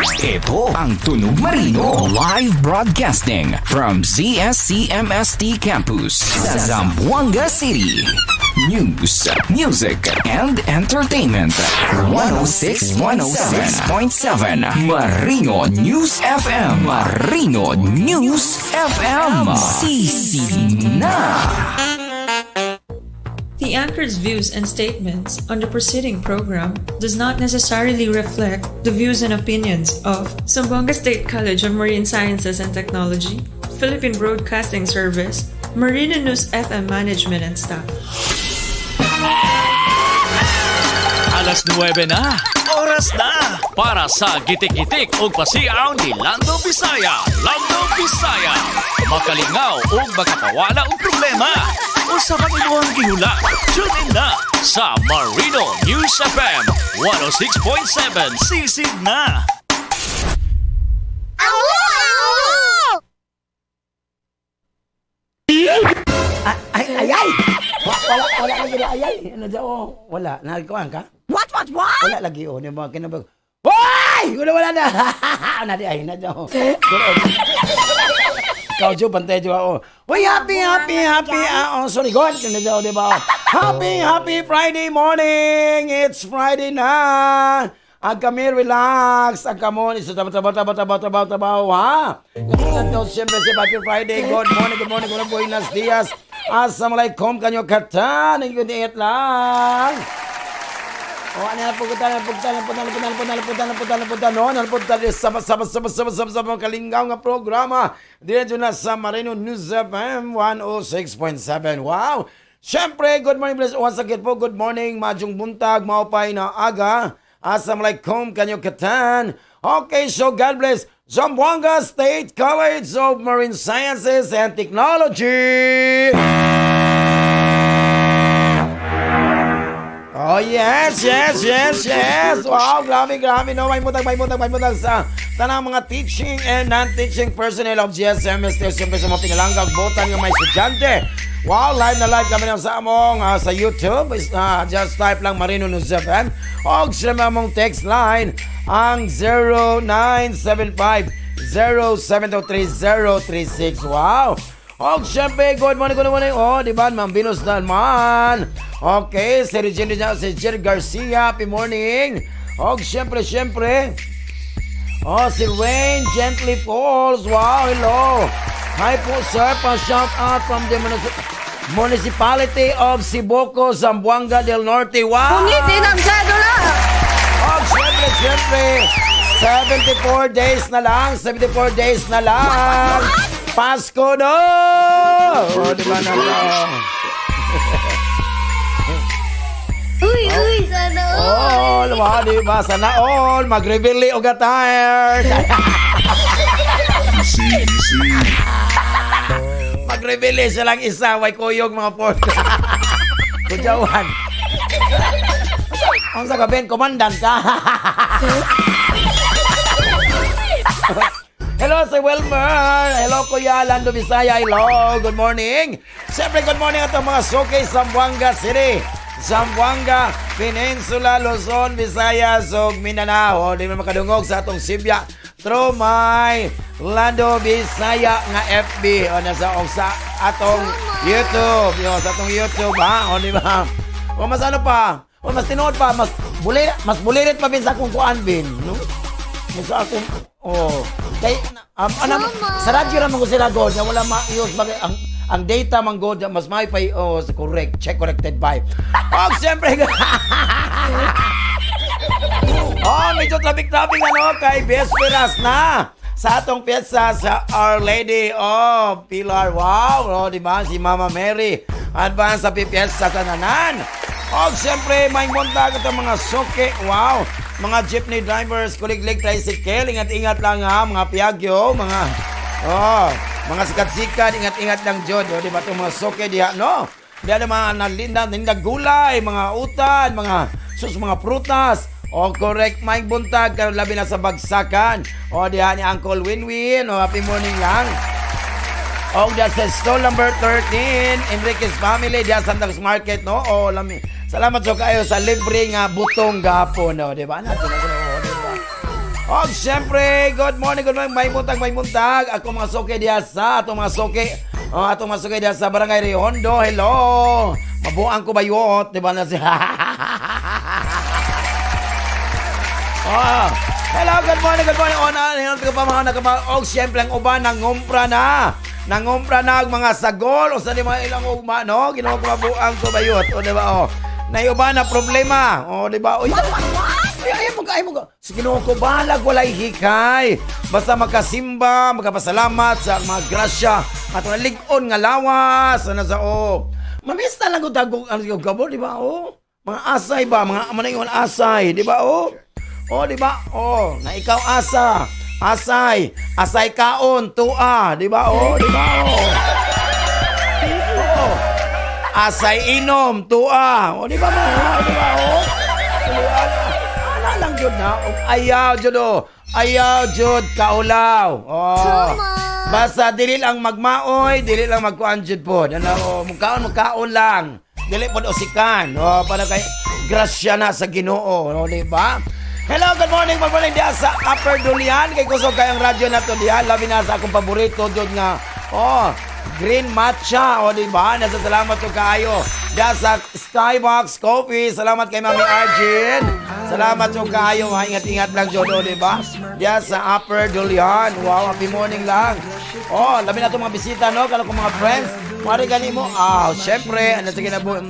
Ito ang Tunog Marino. Live broadcasting from ZSCMST Campus sa Zamboanga City. News, music, and entertainment. 106.7 Marino News FM. Marino News FM. Sisi na! The anchor's views and statements on the preceding program does not necessarily reflect the views and opinions of Zamboanga State College of Marine Sciences and Technology, Philippine Broadcasting Service, Marina News FM management and staff. Alas 9 na. Oras na para sa gitik-gitik ug pasiaw ni Lando Bisaya. Lando Bisaya. Makalingaw ug makapawala og problema. Usa pang imuhang gihula. Tune in na sa Marino News FM 106.7. Sisig na. Awo! Ay, ay, ay, ay! Wala, wala lagi na, ay, ay. Ano daw, oh, wala. Nagkuhan ka? What? Wala lagi, oh. Di ba, kinabag. Hoy! Wala, wala na. Na di, ay, na daw. Ikaw, Joe, bantay, Joe, oh. Uy, happy, happy, happy, oh, sorry, God. Ano daw, di ba? Oh. Happy, happy Friday morning! It's Friday na! Ang kami relax, ang kamon, isa trabaho, trabaho, trabaho, trabaho, trabaho, trabaho, ha? Ito, siyempre, si Happy Friday. Good morning, good morning, good morning, buenos dias. Assalamualaikum kanyo katan. Ingat lang. O, ano na pupunta, na pupunta, na pupunta, na pupunta, na pupunta, na pupunta, na pupunta, no? Na pupunta, sama, sama, sama, sama, sama, sama, kalingaw nga programa. Diretso na sa Marino News FM 106.7. Wow! Siyempre, good morning, bless. Once again po, good morning, madyong buntag, maupay na aga. Assalamualaikum kanyo katan. Okay, so God bless. Zamboanga State College of Marine Sciences and Technology. Oh, yes. Wow, grabe, grabe. No, may mutag, may mutag, may mutag sa tanang mga teaching and non-teaching personnel of GSMST. Siyempre sa mga pinalangga, botan nga may estudyante. Wow, live na live kami ng sa among sa YouTube. Just type lang Marino News FM. O sila among text line ang 0975 0723036. Wow! Og syempre, good morning, good morning. Oh, di ba? Ma'am Venus Dalman. Okay, si Regina, si Jerry Garcia, happy morning. Og syempre, syempre, oh, si Rain Gently Falls. Wow, hello. Hi po, sir. Pa-shout out from the Municipality of Sibuco, Zamboanga del Norte. Wow! Punitin ang cedula! Oh, syempre, syempre, 74 days na lang, 74 days na lang. Pasko na! Oh, di ba na? Uy, uy, sana all! Oh, wow, di ba? Sana all, mag-reveal og attire. Mag-reveal siya lang isa, way kuyog mga port. Kujawan. Ang sa gabi, komandan ka. Hello si Wilmer. Hello Kuya Lando Bisaya. Hello. Good morning. Siyempre, good morning atong mga suki sa Zamboanga City. Zamboanga Peninsula, Luzon, Visayas ug Mindanao. Di man makadungog sa atong Sibya through my Lando Bisaya nga FB o nasa og sa atong YouTube. Yo, sa atong YouTube ha. O di ba? O mas ano pa? O mas tinuod pa, mas bulirit, mas bulirit pa bin sa akong kuan bin, no? Mas sa akong oh. Kay ano, sa radyo ra man ko sila god na wala ma-use bagay ang data man god mas may pa oh, correct, check corrected by. Oh, siyempre. Oh, medyo traffic-traffic ano kay Vesperas na sa atong piyesta sa Our Lady of Pilar. Wow, oh, di ba? Si Mama Mary. Advance sa piyesta sa nanan. Oh, siyempre, may buntag itong mga suki. Wow, mga jeepney drivers, kuliglig tricycle. Ingat-ingat lang ha, mga piagyo, mga oh, mga sikat-sikat, ingat-ingat lang jud. Oh, di ba itong mga suki diha, no? Diha na mga nalinda, nalinda gulay, mga utan, mga sus, mga prutas. O correct, may buntag karon labi na sa bagsakan. O diha ni Uncle Winwin, o happy morning lang. O diha sa stall number 13, Enriquez family diha sa Santa Cruz Market, no? O lami. Salamat so kayo sa libre nga butong gapon, no, di ba? Nato na o, di ba? Og syempre, good morning, good morning. May buntag, may buntag. Ako mga suki diha sa atong mga suki. Oh, atong mga suki diha sa Barangay Riondo. Hello. Mabuang ko bayot, di ba na siya? Oh, hello, good morning, good morning. Oh, na, hinot ko pa mga nakapa. Og syempre ang uban nangumpra na. Nangumpra na ang mga sagol o sa di mga ilang ugma, no? Ginoo ko mabuang ko bayot. O, di ba? Oh. Naiuban na problema. O, di ba? Uy, ay, ay mo ay mo. Sa Ginoo ko balag walay hikay. Basta makasimba, makapasalamat sa mga grasya, ato na lig-on nga lawas, ano sa o. Mamiss na lang ko tagog ano yung gabo, di ba? Oh. Mga asay ba, mga manayon asay, di ba? Oh. Oh, di ba? Oh, na ikaw asa. Asay, asay kaon, tua, di ba? Oh, di ba? Oh. Oh. Asay inom, tua. O, di ba mga? Di ba? O? Ala lang jud na. Og ayaw jud o. Ayaw jud kaulaw. Oh. Basta dili lang magmaoy, dili lang magkuan jud po. Ano, oh, mukaon mukaon lang. Dili pod osikan. Oh, para kay grasya na sa Ginoo, no, di ba? Hello, good morning diha sa Upper Dulian. Kay kusog kayong radyo na to diha. Labi na sa akong paborito jud nga. Oh, green matcha, o di ba? Nasa salamat to kaayo. Diha sa Skybox Coffee. Salamat kay Mami Arjun. Salamat to kaayo. Ha, ingat-ingat lang jud, o di ba? Diha sa Upper Dulian. Wow, happy morning lang. Oh, labi na to mga bisita no, kalo kong mga friends. Mari gani mo. Ah, syempre, ano sige na bu-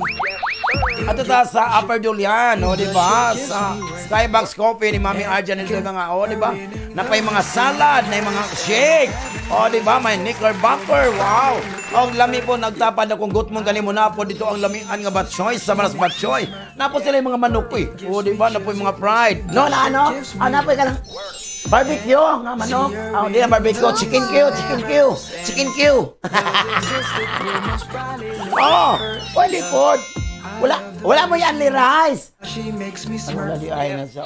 Ato ta sa Upper Dulian, o di ba? Sa Skybox Coffee ni Mami Arjan nito mga, o di ba? Napay mga salad, na mga shake. O di ba? May knickerbocker. Wow. Og lami po nagtapad akong gutmon kani mo na po dito ang lamian nga batchoy sa Maras Batchoy. Napo sila yung mga manok eh. O di ba? Napo yung mga pride. No, na ano? Ano po ka lang? Barbecue, nga manok. Ah, hindi na barbecue. Chicken Q, chicken Q, chicken Q. Oh, Pwede po. Wala, wala mo yan ni rice. Wala di ay na sa.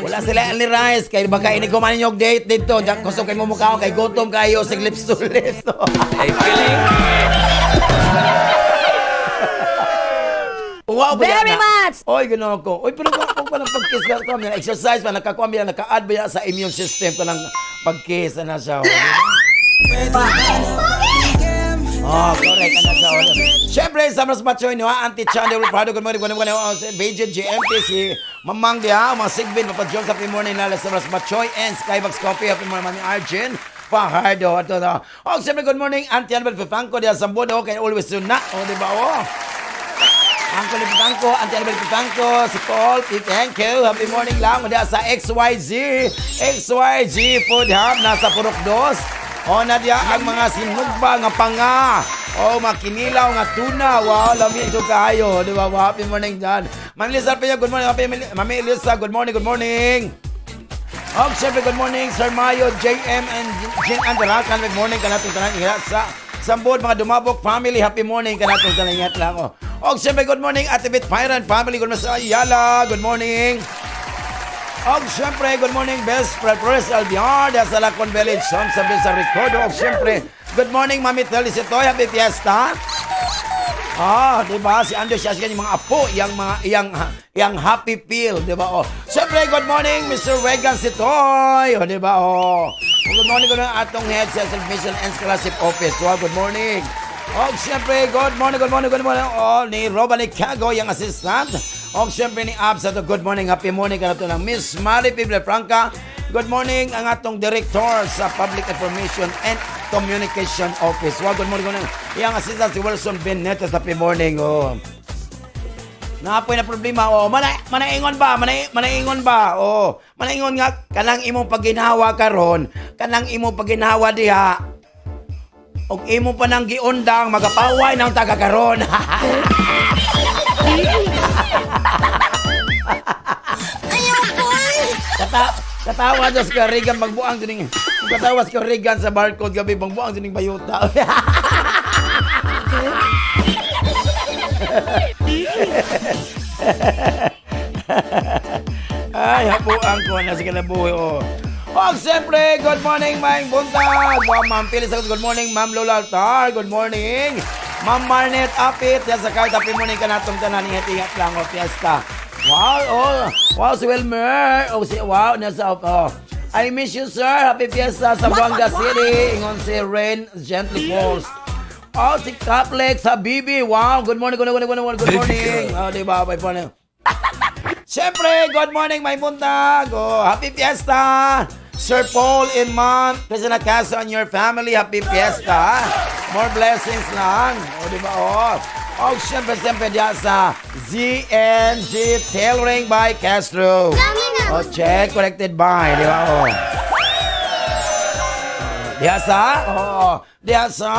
Wala sila only rice kay baka ini kumain yung date dito. Diyan kusog kay mumukha kay gutom kayo sig lips to lips. Hey, feeling. Wow, ba yan Very na? much. Oy, ginoo ko. Oy, pero kung pa ng pag-kiss ka ko, exercise pa nakakuha mi naka-add ba yan sa immune system ko ng pag-kiss na siya. Oh, correct ana siya. Oh. Siyempre, sa mas matchoy no, Auntie Chandy Prado, good morning, good morning, good morning. Oh, si BJ GMT, si Mamang diha, mga Sigbin, Papa John, happy morning na sa mas matchoy and Skybox Coffee, happy morning, Mami Arjun. Fajardo, ato na. Oh, siyempre, good morning, Auntie Annabel Pifanco diha sa Sambodo, kay always soon na. Oh, di ba? Oh. Uncle Pitanco, Auntie Annabel Pitanco, si Paul, thank you. Happy morning lang. Mula sa XYZ, XYZ Food Hub, nasa Purok Dos. O, na diya ang mga sinugba nga panga. O, mga kinilaw nga tuna. Wow, lami ito kayo. Di ba? Wow, happy morning dyan. Mami Lisa Arpea, good morning. Happy, Mami Elisa, good morning, good morning. Og syempre, good morning, Sir Mayo, JM, and Jin Andarakan. Good morning kanatong tanan ingat sa Sambod, mga Dumabok family. Happy morning kanatong tanan ingat lang. Oh. Og syempre, good morning, Ate Bit Pyran family. Good morning sa Ayala. Good morning. Og syempre, good morning, Best Flores Albion, sa Lacon Village, Som sa sa Ricodo. Og syempre, good morning, Mami Telis Itoy. Happy Fiesta. Ah, di ba? Si Andrew siya yung mga apo, yang mga yang yang happy feel, di ba? Oh. Siyempre, good morning, Mr. Regan Sitoy. Oh, di ba? Oh. Good morning atong head sa Salvation and Scholarship Office. Wow, good morning. Oh, siyempre, good morning, good morning, good morning. Oh, ni Roba ni Cago, yung assistant. Oh, siyempre ni Abs, ato, good morning, happy morning kanato ng Miss Mari Pible Franca. Good morning ang atong director sa Public Information and Communication Office. Wow, good morning, good morning. Iyang assistant si Wilson Benetes, happy morning. Oh. Naapoy na problema. Oh, mana manaingon ba? Mana manaingon ba? Oh, manaingon nga kanang imong pagginhawa karon, kanang imong pagginhawa diha. Og imo pa nang giundang magapaway ng taga karon. Kata katawa sa Regan magbuang sining katawa sa Regan sa barcode gabi magbuang sining bayuta. Ay, hapuan ko na sa kinabuhi, oh. Og siyempre, good morning, Maing Buntag. Wow, Ma'am Phyllis, good morning, Ma'am Lola Altar. Good morning. Ma'am Marnet Apit, yan sa kahit happy morning ka natong tanan. Ingat-ingat lang, oh, fiesta. Wow, oh. Wow, si Wilmer. Oh, si, wow, nasa, oh. I miss you, sir. Happy Fiesta sa Buanga City. Ingon si Rain Gently Falls. Oh, si Caplex Habibi. Wow, good morning, good morning, good morning, good morning. Oh, di ba? Bye morning. Siyempre, good morning, may buntag. Oh, happy Fiesta! Sir Paul and Mom, President Castro and your family, happy Fiesta. More blessings lang. O, di ba? Oh. Oh, siyempre, siyempre, diyan sa ZNG Tailoring by Castro. Oh, check, corrected by, di ba? Oh. Diya sa, oo. Diya sa,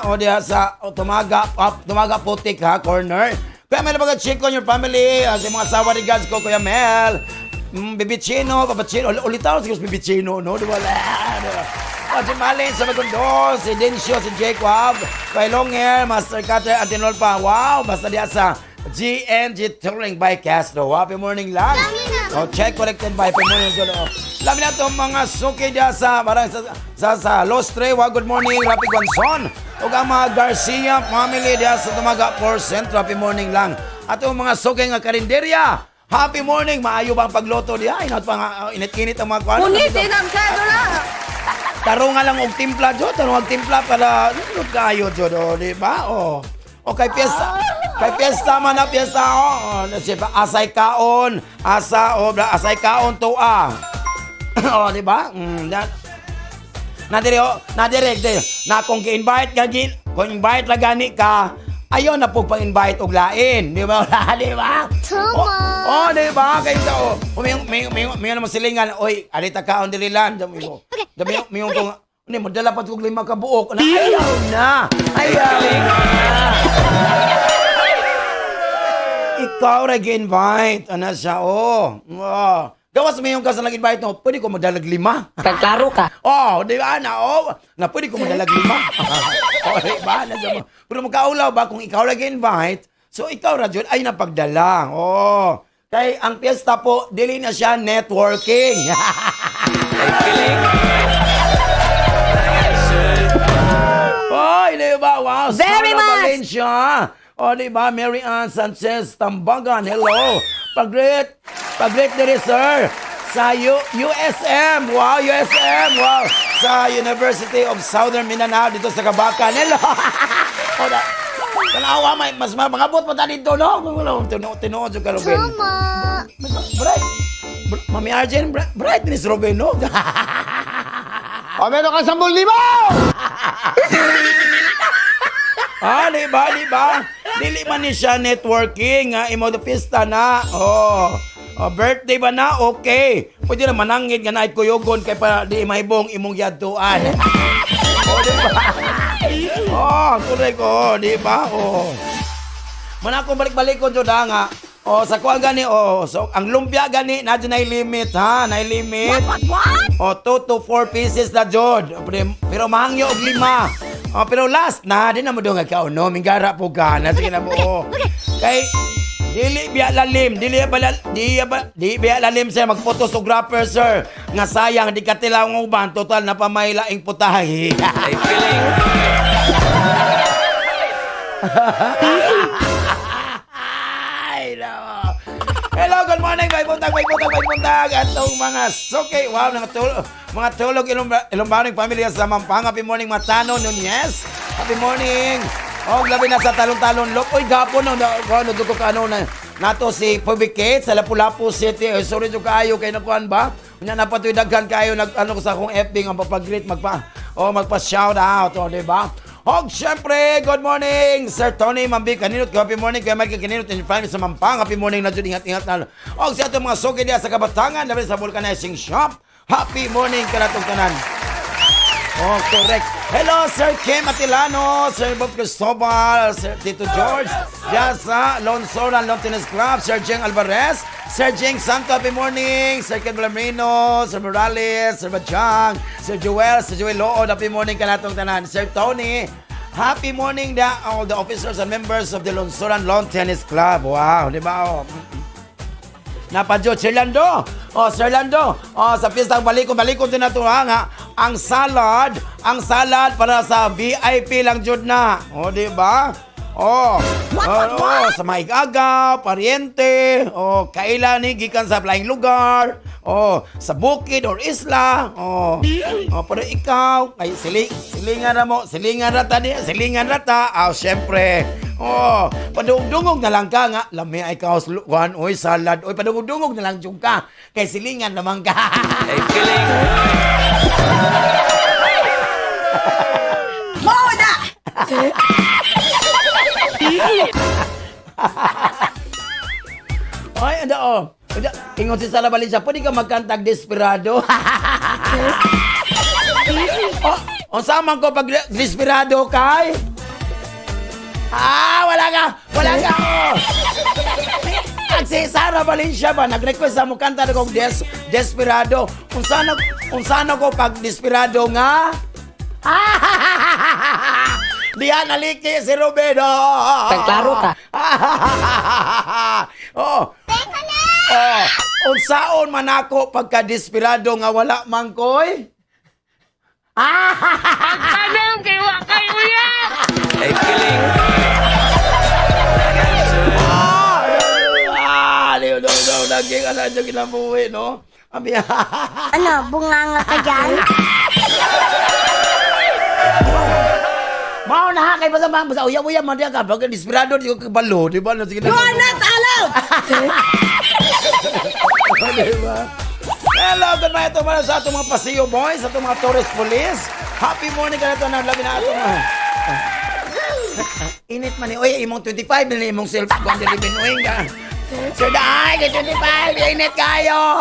o diya sa, o, tumaga, up, tumaga putik ha, corner. Kuya Mel, pag check on your family, sa mga asawa regards ko, Kuya Mel. Bibichino, Papachino, ulitaw siguro si Bibichino, no? Di ba? Ah, di ba? O, si Malin, sa Magundo, si Dencio, si Jake Wab, Kay Longer, Master Cutter, Antinolpa. Wow, basta diya sa GNG Touring by Castro. Happy morning lang. Oh, check collected by Happy morning. Oh. Labi na itong mga suki diya sa, parang sa Los Trewa. Good morning, Rapi Gonzon. Ug ang mga Garcia family diya sa Tumaga 4 Centro. Happy morning lang. At ang mga suki nga karinderya. Happy morning. Maayo bang pagluto diya? Inat pa nga, init-init ang mga kwan. Punitin ang sedula! Tarong nga lang og timpla jo, tarong og timpla para nindot kaayo jo do, di ba? Oh. O kay piyesta man na piyesta oh. Oh, si asay kaon, asa o bla asay kaon tuwa. Oh, di ba? Na, na diri oh, na diri diri. Na kung gi-invite ka gi, kung invite la gani ka, ayon na po pang-invite og lain, di ba? Di ba? Tama. Oh, oh, di ba? Kayo sa oh, may may may may naman silingan, oy, arita kaon diri lan, dami mo. Dami may yung kung hindi mo dala pa tug lima ka buok. Na ayaw na. Ayaw na. Ikaw ra gi-invite. Ana siya, oh. Oh. Gawas mo yung kasa nag-invite no, pwede ko madalag lima. Kagklaro ka. Oh, di ba na? Oh, na pwede ko madalag lima. Oh, di ba? Na, pero magkaulaw ba kung ikaw lagi invite, so ikaw ra jud ay napagdala. Oh. Kay ang piyesta po, dili na siya networking. Oy, di ba? Wow, Very Sarah much. Valencia. O, di ba? Mary Ann Sanchez Tambagan. Hello. Pag-greet. Pag-greet diri, sir. Sa USM. Wow, USM. Wow. Sa University of Southern Mindanao dito sa Kabakan. Hello. O, da. Tanawa, may, mas mangabot pa ta dito, no? Tinuod, tinuod yung kalubin. Tama! Bright. Mami Arjen, bright, bright ni Robin, no? O, meron kang 10,000! Ah, di ba, di ba? Dili man ni siya networking, nga imo the pista na. Oh. Oh, birthday ba na? Okay. Pwede na manangit nga naay kuyogon kay para di mahibong imong yadtuan. Oh, di ba? Oh, correct oh, di ba? Oh. Man ako balik-balik ko jud ha, nga. Oh, sa kuan gani oh, so ang lumpia gani na jud nay limit ha, nay limit. What, what? O, 2 to 4 pieces na jud. Pero, pero mahangyo og lima. O, pero last na, di na mo doon nga kauno. Minggara po ka. Na, sige na mo. Oh. Kay, dili biya lalim, dili ba di ba di biya lalim sir magphotographer sir. Nga sayang di ka tilaw ng uban total na pamaylaing putahe. Ay, nako. Hello, good morning. May buntag, may buntag, may buntag. Atong mga suki. Wow, mga tulog, mga tulog Ilumbaring family sa Mampang. Happy morning, Matano Nunez. Happy morning. Oh, labi na sa talon-talon. Look, oy, gapon no, no, no, no, ko ano na nato si Pubicate sa Lapu-Lapu City. Eh, sorry jud kaayo kay nakuan ba? Unya napatoy daghan kaayo nag ano ko sa akong FB nga papag-greet magpa oh magpa shout out, oh, di ba? Og syempre, good morning, Sir Tony Mambi Kaninot. Happy morning, Kuya Mike Kaninot and family sa Mampang. Happy morning na jud, ingat-ingat na. Og sa atong mga suki diya sa Kabatangan, labi sa Vulcanizing Shop. Happy morning kanatong tanan. Oh, correct. Hello, Sir Kim Atilano, Sir Bob Cristobal, Sir Tito George, diyan sa Lonsoran Lawn Tennis Club, Sir Jeng Alvarez, Sir Jeng Santo, happy morning, Sir Ken Blamino, Sir Morales, Sir Bajang, Sir Joel, Sir Joel Lood, happy morning kanatong tanan. Sir Tony, happy morning da all the officers and members of the Lonsoran Lawn Tennis Club. Wow, di ba? Oh. Napadyo, Sir Lando. Oh, Sir Lando. Oh, sa piyestang balikon, balikon din na to ha, nga. Ang salad para sa VIP lang jud na. Oh, di ba? Oh, what, oh, sa mga igagaw, pariente, oh, kaila ni gikan sa laing lugar, oh, sa bukid or isla, oh. Oh, pero ikaw, kay silingan ra mo, silingan ra ta di, silingan ra ta, ah, syempre. Oh, padungdungog na lang ka nga, lami ay ka kuan, oy, salad, oy, padungdungog na lang jud ka, kay silingan naman ka. Ay, feeling. Moda! Ay, anda oh. Anda, ingon si Sara Valencia, pwede ka magkantag desperado. Oh, unsa man ko pag desperado kay? Ah, wala ka! Wala ka! Oh. Ang si Sara Valencia ba, nag-request sa mo kanta na kong desperado. Unsa na ko pag desperado nga? Diyan naliki si Ruben. Oh. Tagklaro ka. Oh. Oh, unsaon man ako pagka desperado nga wala man koy? Tanong kay wa kay uya. Ay, feeling. Ah, ah, no, no, no, naging ala dyan kinabuhi, no? Ami, Ano, bunganga ka dyan? Mao na ha, kay basta basta basta uya-uya man diya ka, pagka desperado di ko kabalo, di ba? Sige You are not allowed! Di ba? Hello, good morning ito sa atong mga Paseo Boys, sa atong mga Torres Police. Happy morning ka na ito ng labi na atong mga... Init man ni, oy, imong 25 na imong self kung dili uy ka. Sir Daay, kay 25, init kayo.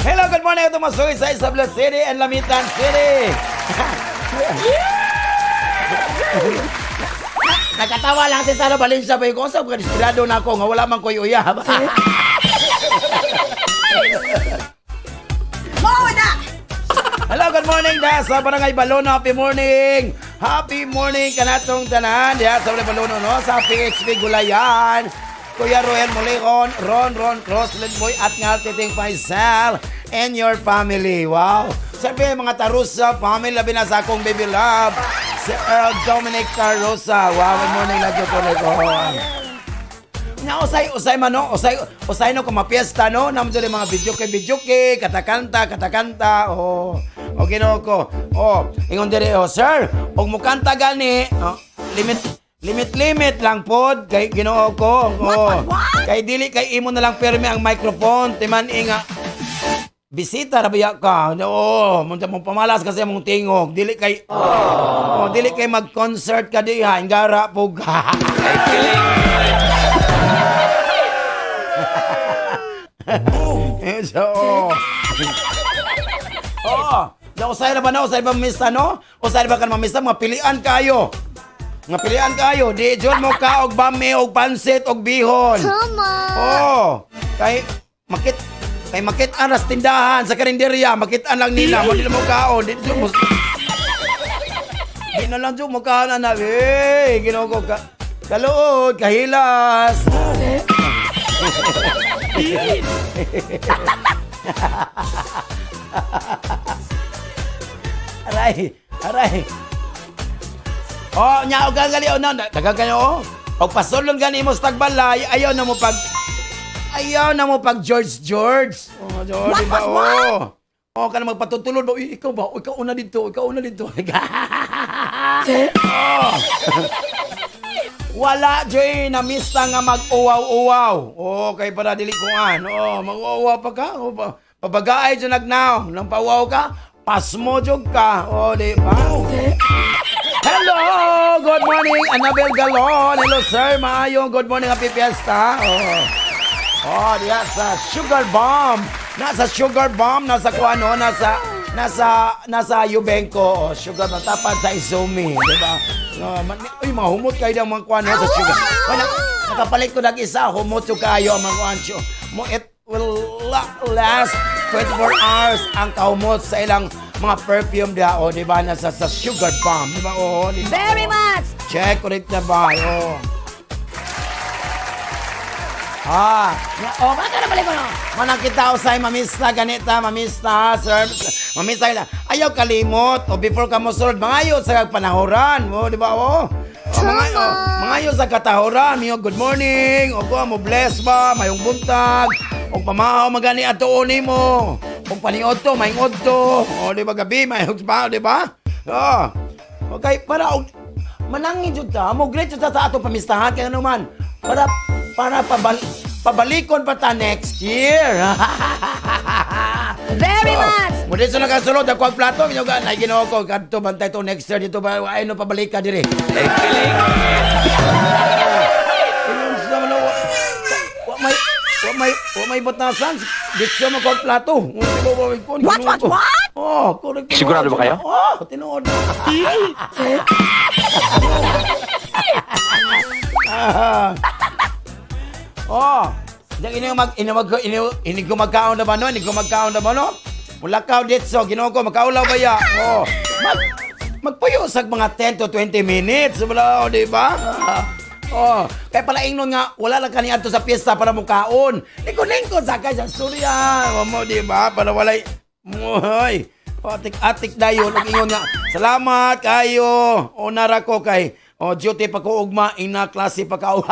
Hello, good morning ito mga suwi sa Isabela City and Lamitan City. Nakatawa lang si Sara Valencia ba yung sa desperado na ako nga wala man ko'y uyab. Moda! Hello, good morning da sa Barangay Balono. Happy morning. Happy morning kanatong tanan diha sa Barangay Balono no sa PHP Gulayan. Kuya Roel Moleon, Ron Ron Crossland Boy at nga Titing Faisal and your family. Wow. Sabi mga Tarusa family, labi na sa akong baby love, si Earl Dominic Tarusa. Wow, good morning lagi ko ko. Na usay usay man no, usay usay no kung mapiesta no, namo dyan yung mga video kay video kay katakanta katakanta oh. O Ginoo ko. Oh, ingon dire oh sir, og mukanta gani, oh, limit limit limit lang pod kay Ginoo ko. Oh. Kay dili kay imo na lang pirmi ang microphone, timan inga bisita ra biya ka. Oo, munta mong pamalas kasi mong tingog. Dili kay Oh, dili kay mag-concert ka diha, ingara po ka. Ay, feeling. Eh, so, oo. Oo. Da usay ra ba na usay ba mista no? Usay ra ba kan mamista mga pilian kayo. Mga pilian kayo, di jud mo ka og bami og pansit og bihon. Come on! Oo. Kay makit kay makit ang ras tindahan sa karinderya, makitaan lang nila, mo di na mo kaon, di jud mo. Di na lang jud mo kaon ana. Eh, Ginoo ko ka. Kaluod, kahilas. Aray, aray. Oh, nya og gali oh na daghang kayo oh. Og pasulong gani mo sa tagbalay, ayaw na mo pag ayaw na mo pag George George. Oh, George, di ba? Oh. Oh, kana magpatutulod ba? Uy, ikaw ba? Uy, ikaw una dito, ikaw una dito. Oh. Wala joy na mista nga mag-uwaw-uwaw. Oh, kay para dili ko an. Oh, mag-uwaw pa ka. Oh, pabagaay jud nagnaw. Nang pauwaw ka, pasmo jud ka. Oh, di ba? Hello! Good morning, Annabel Galon. Hello, sir. Maayong good morning, happy fiesta. Oh. Oh, diya sa Sugar Bomb. Nasa Sugar Bomb, nasa kuano, nasa nasa nasa Yubenco, oh, Sugar Bomb tapat sa Izumi, di ba? Oh, uy, mga humot kayo ng mga kuano sa Sugar. Wala, nakapalit ko nag isa, humot yung kayo ang mga kuan. Mo it will last 24 hours ang kahumot sa ilang mga perfume diya, oh, di ba? Nasa sa Sugar Bomb, di ba? Oh, di ba? Very much! Check ulit na ba? Oh. Ah, oh, baka na balik ko no. Manang kita usay mamista ganita, mamista, sir. Mamista ila. Ayaw kalimot o before ka mosulod, mangayo sa panahoran mo, di ba? Oh. Oh, mga oh, mangayo sa katahoran, miyo good morning, o ko mo bless ba, mayong buntag, o pamahaw magani ato nimo. O paniodto, mayong odto. O di ba gabi, mayong pa, di ba? Oh. Okay, para og manangin jud ta, mo great jud ta sa atong pamistahan kay ano man. Para para pabalikon pa ta next year. Very much! Mo dito nakasulod ako ang plato, minyo ga nay Ginoo ko kadto bantay to next year dito ba ay no pabalik ka diri. Ingon sa mga wa may batasan. Dito mo ko ang plato. Unsa ba ba ko? What? Oh, correct. Sigurado ba kayo? Oh, tinuod. Ah. Oh, diyan ini mag ini mag ini ini ko magkaon na ba no? Ini ko magkaon na ba no? Mula ka ditso, Ginoo ko makaulaw ba ya? Oh. Magpuyo sa mga 10 to 20 minutes, wala, oh, di ba? Oh, kay pala ingnon nga wala lang kani adto sa piyesta para mukaon. Lingkod-lingkod sa kay sa storya, mo di ba? Para walay moy. Atik-atik dayon ug ingon nga salamat kayo. Onara ko kay oh, duty pa ko ugma ina klase pa ka.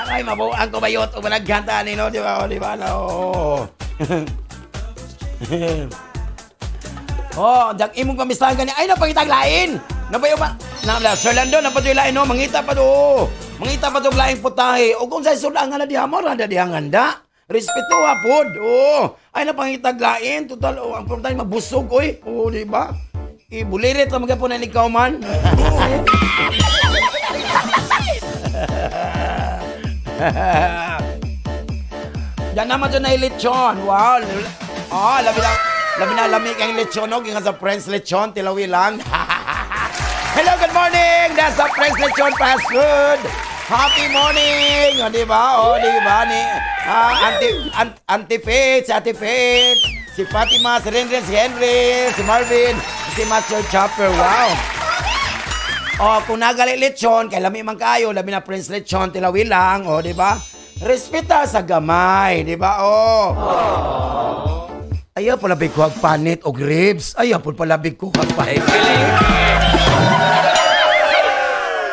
Aray, mabuang ko bayot o malagkanta ni no, di ba? O, di ba? No. Oh, dag imong pamistahan gani. Ay, napangitag lain. Nabayo ba? Na, na, Sir Lando, napatuloy lain, no? Mangita pa do. Mangita pa do laing putahe. O kung sa sudan nga na diha mo, randa diha nganda. Respeto ha, pod. Oo. Ay, napangitag lain. Total, oh, ang problema mabusog, oy. Oo, di ba? Ibulirit lang magyapon na ikaw man. Yan naman dyan na lechon. Wow. Oh, labi na lami kang lechon. No? Gingan sa French lechon, tilawi lang. Hello, good morning! That's the French lechon fast food. Happy morning! O, di ba? O, di ba? Ni, Auntie Faith, si Ate Faith, si Fatima, si Renren, si Henry, si Marvin, si Master Chopper. Wow! O, kung nagali lechon, kay lami man kayo, labi na Prince Lechon, tilawi lang, o, di ba? Respeta sa gamay, di ba? O. Ayaw pala ko ang panit o ribs. Ayaw po pala ko ang panit.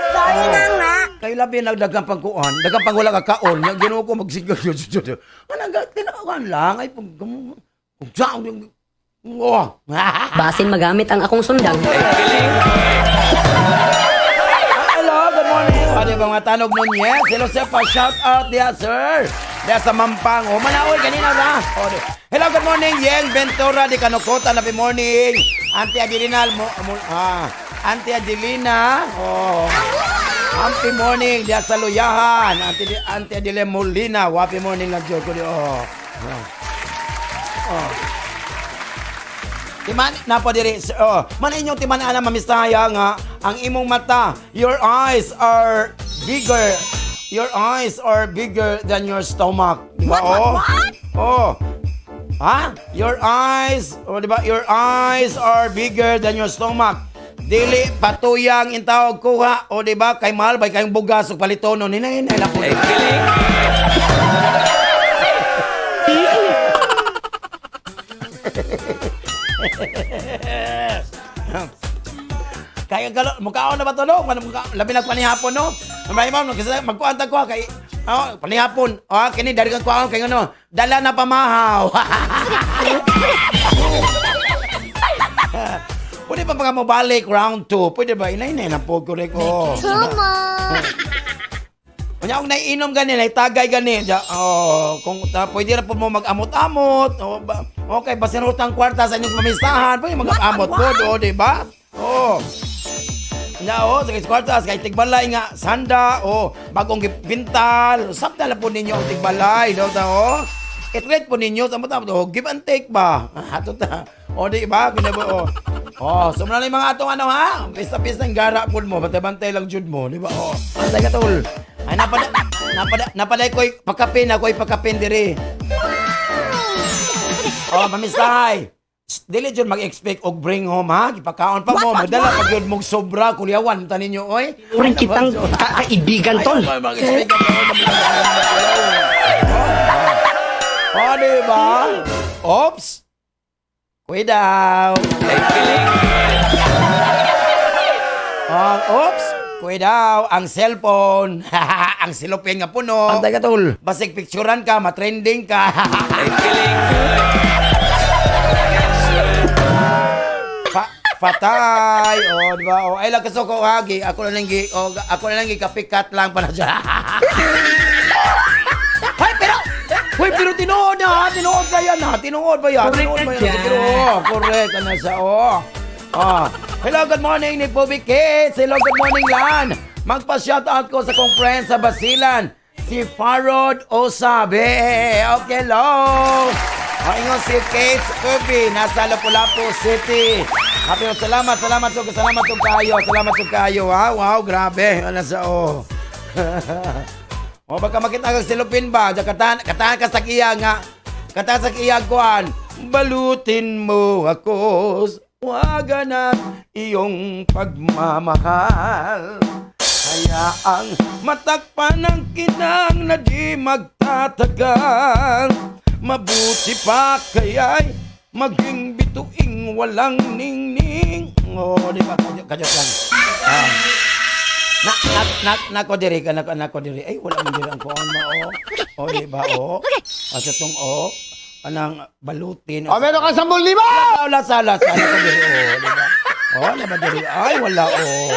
Sorry na nga! Kayo labi nagdagang pagkuan, dagang pang wala ka kaon, nga Ginoo ko magsigag. Ano ga tinawan lang ay pag kung saan yung oh. Basin magamit ang akong sundang. Hello, good morning. Ano ba mga tanog nun? Yes. Hello, sir. Pa-shout out diya, sir. Diya sa Mampang. O, manaol kanina ra. O, hello, good morning. Yeng Ventura di Kanukota. Happy morning. Auntie Adelina. Auntie Adelina. Oh. Happy morning diya sa Luyahan. Auntie Adelina Molina. Happy morning lang, Diyos ko. Oh. Oh. Oh. Timan na po diri sir. Oh, man inyong timan alam mamistaya nga ang imong mata, your eyes are bigger. Your eyes are bigger than your stomach. Di ba? What, what, Oh. what? Oh. Ha? Your eyes, oh, di ba? Your eyes are bigger than your stomach. Dili patuyang intawag kuha o di ba kay mahal bay kayong bugas ug palitono ni nay lang po. Kaya galo, mukhaon na ba to no? Mukha, labi na panihapon no? May ma'am, kasi magkuan ta ko kay oh, panihapon. Oh, kini dari kang kuan kay ano, dala na pamahaw. Pwede pa mga mobalik round 2? Pwede ba? Inay na po ko ko. Tuma! Unya og naiinom gani, naitagay gani. Ja, oh, kung ta, pwede ra po mo mag-amot-amot. Oh, ba, okay, basin utang kwarta sa inyong pamistahan, pwede mag-amot po, oh, di ba? Oh. Nya oh, sa kwarta sa tigbalay nga sanda oh, bagong bintal. Sabta na po ninyo ang tigbalay, do ta oh. I-treat po ninyo sa mga oh, give and take ba? Ato ta. O di ba? Kinabo oh. Oh, so muna na yung mga atong ano ha. Pista-pista ang gara po mo, bantay-bantay lang jud mo, di ba? Oh, bantay ka tol. Ay napaday ko'y pakapin, ako'y pakapin diri. Oh, mamistahay. Dili jud mag-expect og bring home ha. Gipakaon pa mo, magdala pa gyud mong sobra kulyawan ta ninyo oy. Purang kitang kaibigan, tol. Ayaw, mag-expect og Oh, di ba? Oops. Kuy daw. Oh, oops. Kuy daw, ang cellphone. Ang silupin nga puno. Antay ka, tol. Basig picturean ka, matrending ka. Patay. Oh, di ba? Oh, ay lang kasuko hagi. Ako na lang gi, oh, ako na lang gi kapikat lang para siya. Hay, pero Uy, pero tinuod na ha, tinuod ba yan ha? Tinuod ba yan? Tinuod ba yan? Pero, oh, correct ka na siya, oh. Ah. Hello, good morning ni Bobby Kids. Hello, good morning, Lan. Magpa-shoutout ko sa kong friend sa Basilan, si Farod Osabe. Okay, hello. O, ingon si Kate Ubi, nasa Lapu-Lapu City. Happy, salamat, salamat, salamat, salamat kayo. Salamat kayo, ha. Wow, grabe. Ano sa, oh. O baka makita kag silupin ba? Diyan katahan, katahan ka sa iya nga. Katahan sa iya kuan. Balutin mo ako sa wagan at iyong pagmamahal. Kaya ang matakpan ng kinang na di magtatagal. Mabuti pa kaya'y maging bituing walang ningning. O, di ba? Kadyot, kadyot lang. Ah. Na na na nako diri ka nako nako diri. Ay, wala man diri ang kuan mo oh. Oh, di ba oh? Asa tong oh? Anang balutin. O, meron kang 10,000! Wala wala sala sala ko diri oh, di ba? Oh, wala ba diri? Ay, wala oh.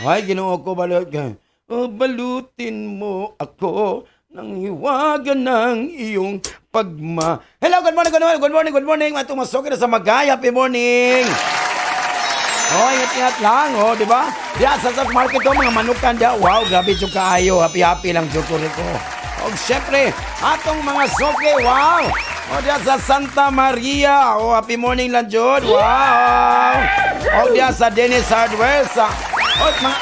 Ay, Ginoo ko balot ka. Oh, balutin mo ako ng hiwaga ng iyong pagma. Hello, good morning, good morning, good morning, good morning. Mga tumasok na sa Magay. Happy morning. Oh, ingat-ingat lang, oh, di ba? Diya sa sa market oh, mga manukan diya. Wow, grabe jud kaayo. Happy-happy lang jud ko rito. Og syempre, atong mga soke, wow. Oh, diya sa Santa Maria. Oh, happy morning lang jud. Wow. Og diya sa Dennis Hardware sa oh, mga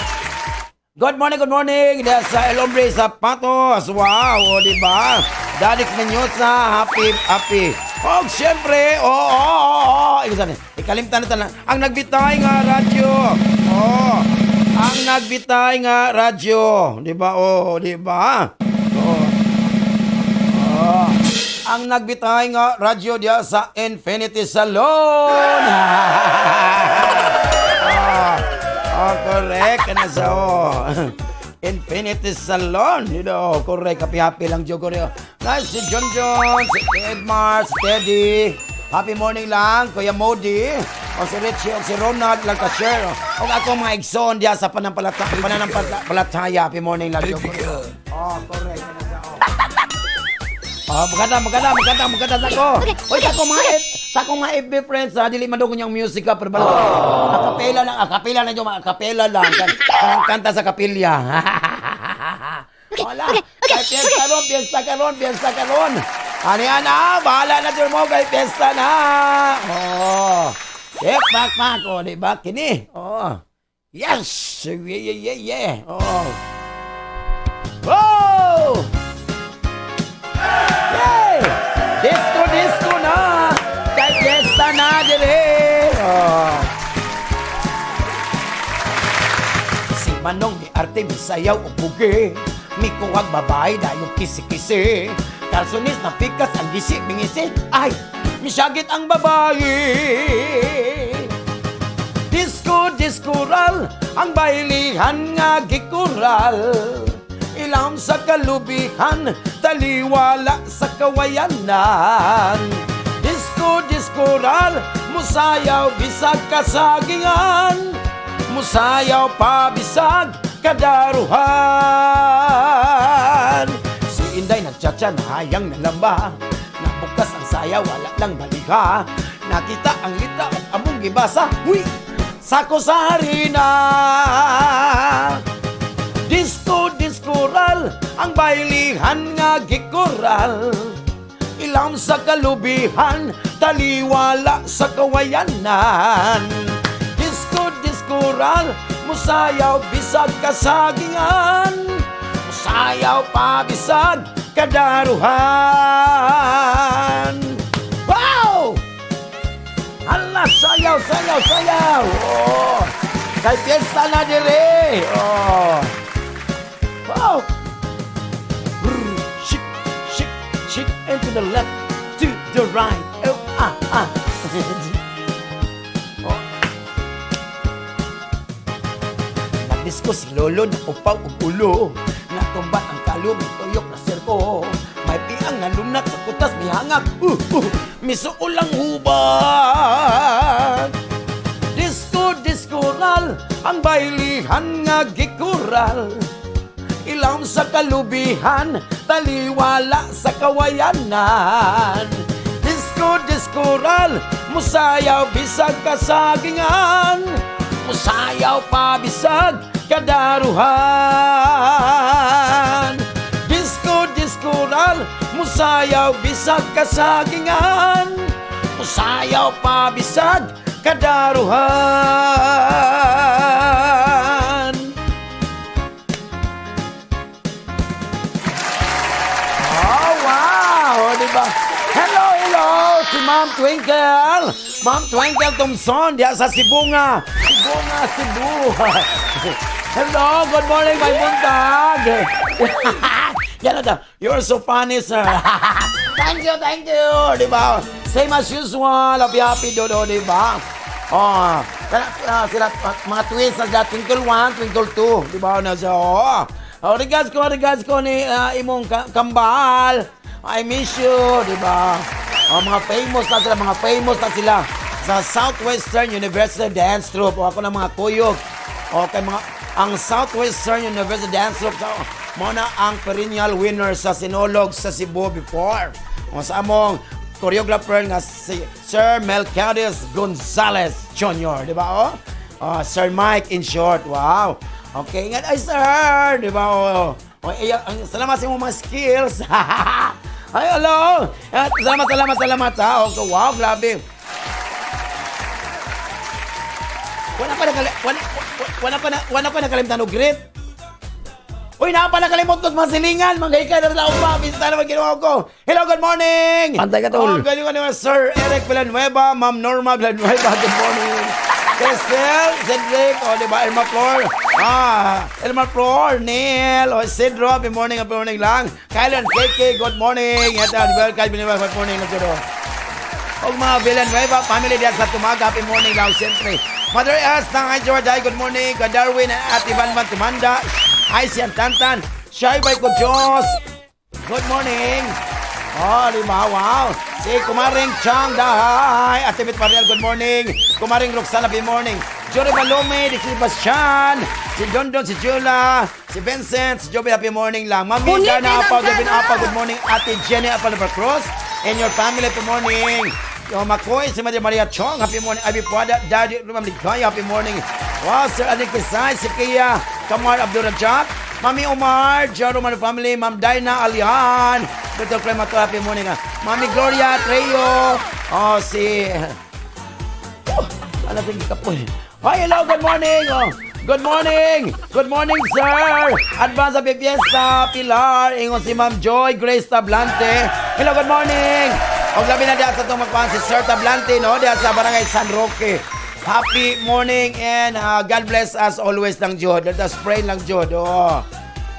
good morning, good morning. Diya sa El Hombre Zapatos. Wow, o, di ba? Dadix Mendoza, happy, happy. Og syempre, oo, oo, oo. Oh, ikalimtan na tanan. Ang nagbitay nga radyo. Oh, ang nagbitay nga radyo. Di ba? Oh, di ba? Oo. Oh. Ang nagbitay nga radyo diya sa Infinity Salon. Oh, oh, correct. Ano sa oh. Infinity Salon. Correct. Happy-happy lang, Joe Correo. Nice si John John, si Edmar, si Teddy. Happy morning lang, Kuya Modi. O si Richie, o si Ronald lang ka-share. O ako mga igsoon diya sa pananampalataya. Happy morning lang, Joe Correo. Oh, correct. Ano sa oh. Oh, maganda, maganda, maganda, maganda sa ko. Oy, sa akong mga FB friends ha, dili man daw kunyang music ha, pero bala. Akapela lang, akapela lang yung mga akapela lang. Kanta sa kapilya. Wala. Kay piyesta ron, piyesta karon, piyesta karon. Ani ana, bahala na dyan mo kay piyesta na. Oh. Yep, pak pak, oh, di ba? Kini. Oh. Yes. Yeah. Oh. Oh! Yay! Disco, disco na! Kay fiesta na dire! Oh. Si Manong ni Arte misayaw og bugi. Mikuhag babae dayong kisi-kisi. Kalsonis na pikas ang gisi mingisi. Ay, misyagit ang babae. Disco, diskural, ang bailihan nga gikural. Ilam sa kalubihan, taliwala sa kawayanan. Disco, diskural, musayaw bisag kasagingan. Musayaw pa bisag kadaruhan. Si Inday nagtsatsa na hayang nalamba. Nabukas ang saya, wala lang baliha. Nakita ang lita at among gibasa. Uy! Sako sa harina! Disco, diskural, ang bailihan nga gikural. Ilam sa kalubihan, taliwala sa kawayanan. Disco, diskural, musayaw bisag kasagingan. Musayaw pa bisag kadaruhan. Wow! Tara, sayaw, sayaw, sayaw. Oh. Kay piyesta na dire. Oh. Wow. Brr, shake, shake, shake, and to the left, to the right. Oh, ah, ah. Oh. Nagdisko si Lolo na upaw og ulo. Natumba ang kalo, may tuyok na sirko. May piang nalunat sa kutas, mihangak. Misuol ang hubad. Disco, disco ral, ang bailihan nga gikural. Ilaw sa kalubihan, taliwala sa kawayanan. Disco, disco ral, musayaw bisag kasagingan. Musayaw pa bisag kadaruhan. Disco, disco ral, musayaw bisag kasagingan. Musayaw pa bisag kadaruhan. Oh, wow! Di ba? Hello, hello! Si Ma'am Twinkle! Ma'am Twinkle Thompson, diya sa Sibunga. Sibunga, Cebu. Hello, good morning, may buntag. Yan na daw. You're so funny, sir. Thank you, thank you. Di ba? Same as usual. Happy, happy, dodo, di ba? Oh, sila, mga twins na sila, Twinkle 1, Twinkle 2. Di ba? Na siya, oh. Oh, regards ko ni imong kambal. I miss you, di ba? Oh, mga famous na sila, mga famous na sila sa Southwestern University Dance Troupe. O ako na mga kuyog. Okay, mga ang Southwestern University Dance Troupe sa mao na ang perennial winner sa Sinulog sa Cebu before. O sa among choreographer nga si Sir Melquiades Gonzalez Jr., di ba? Oh? Oh, Sir Mike in short. Wow. Okay, ingat ay sir, di ba? Oh, oh, eh, salamat sa imong mga skills. Ay, hello. Eh, salamat, salamat, salamat ha. Okay, wow, grabe. Wala pa nakalimtan og greet. Uy, naa pa nakalimot ko mga silingan. Mga hikay na lang pa. Bista naman ginawa ko. Hello, good morning. Pantay ka, tol. Oh, good morning, Sir Eric Villanueva, Ma'am Norma Villanueva, good morning. Cecil, Cedric, o, di ba, Elma Flor. Ah, Elma Flor, Neil, o, Isidro, happy morning lang. Kyle and KK, good morning. Ito, well, Kyle Villanueva, good morning lang siguro. Og mga Villanueva family diyan sa Tumaga, happy morning lang siyempre. Mother S, ng George, good morning. Ka Darwin and Ate Van Van Tumanda, ay si Antantan, Shy by ko Diyos. Good morning. Oh, di ba? Wow. Si Kumaring Chang Dahay, Ate Bit Mariel, good morning. Kumaring Roxana, happy morning. Jory Balome, si Sebastian, si Dondon, si Jula, si Vincent, si Joby, happy morning lang. Mami Punitin Dana ang Apaw, Devin gana! Apaw, good morning. Ate Jenny Apaw Cruz, and your family, happy morning. Yo, Makoy, si Maria Maria Chong, happy morning. Abi Puada, Daddy Rumam Ligaya, happy morning. Wow, Sir Adik Pisay, si Kia, Kamar Abdurrajak, Mami Omar, Jaro Roman family, Ma'am Dinah Alihan, Dr. Clemato, happy morning. Ah. Mami Gloria Treyo, oh, si... Oh, ano tingin ka po eh. Hi, hello, good morning. Oh, good morning. Good morning, sir. Advance happy fiesta, Pilar. Ingon si Ma'am Joy Grace Tablante. Hello, good morning. Og labi na diha sa itong magkuhan si Sir Tablante, no? Diha sa Barangay San Roque. Happy morning and God bless us always lang, Jod. Let us pray lang, Jod. Oh.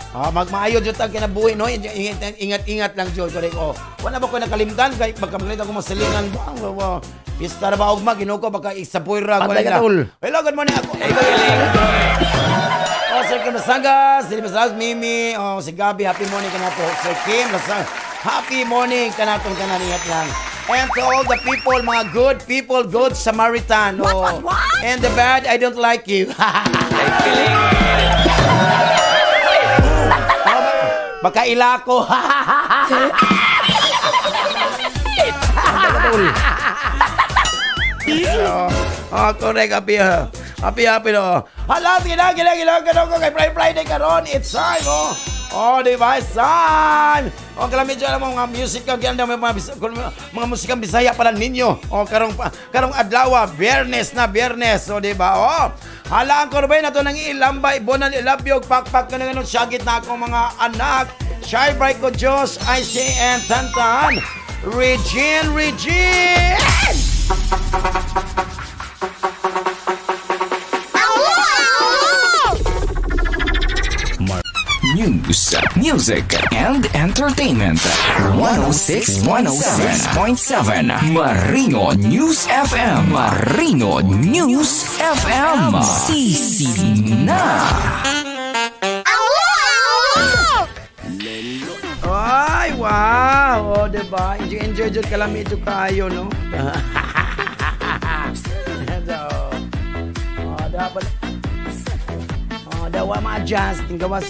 Ah, magmaayo jud ang kinabuhi no. Ingat ingat, ingat lang jud correct. Oh. Wala ba ko nakalimtan kay baka maglita ko masilingan ba? Oh, oh. Pista ra ba ugma Ginoo ko baka isapoy ra Pantay ka, tol. Hello, good morning ako. Oh, Sir Kim Lasagas, si Lasagas, Mimi, oh, si Gabi, happy morning kanato. Sir Kim Lasagas, happy morning kanatong tanan, ingat lang. And to all the people, mga good people, good Samaritan. Oh. What, what? And the bad, I don't like you. Oh, baka ilako. Oh, oh, correct. Happy, happy, happy, no. Hala, sige na, gila, gila, gila, ko kay Friday, Friday karon. It's time, oh. Oh, di ba? It's time. Oh, kalami dyan mo mga music ka, ganda mga musikang Bisaya pala ninyo. Oh, karong adlaw, Biyernes na Biyernes, oh, di ba? Oh. Hala ang korbay na to nang ilambay, bonan ilabyog, pakpak na nga syagit na akong mga anak. Shy Bright ko Diyos, ICN Tantan, Regine, Regine! News, music, and entertainment. 106 106.7 Marino News FM. Marino News FM. Sisi na. Ay, wow! O, diba? Enjoy, enjoy jud kalami jud kaayo, no? So, oh, dapat. Oh, dawa ma-adjust. Tinggawas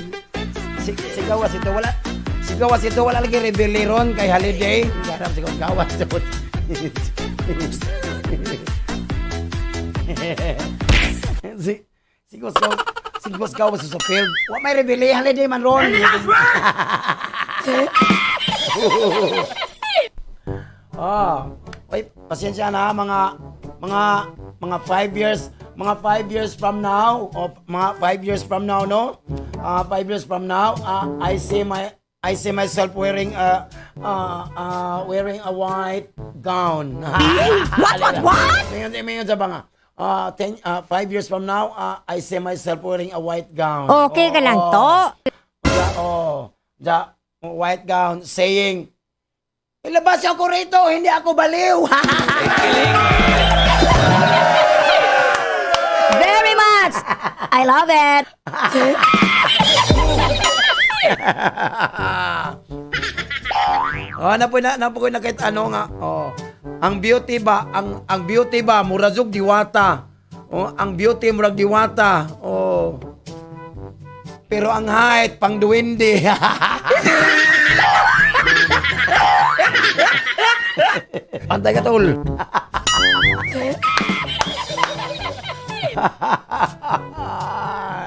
si si gawas ito wala si gawas ito wala lagi rebeliron kay holiday. Garap si gawas jud. Si si gawas si gawas gawas sa field. Wa may rebeli holiday man ron. Ah, wait, pasensya na mga 5 years, mga 5 years from now, o mga 5 years from now, no? 5 years from now, I see myself wearing a white gown. What? Mingon mingon sa ba nga? 5 years from now, I see myself wearing a white gown. Okay ka lang Oo. to. The, oh, the white gown saying, "Ilabas ako rito, hindi ako baliw." Very much. I love it. Oh, napo na kahit ano nga. Oh. Ang beauty ba, ang beauty ba murag diwata. Oh, ang beauty murag diwata. Oh. Pero ang height pang duwende. Pantay ka, tol.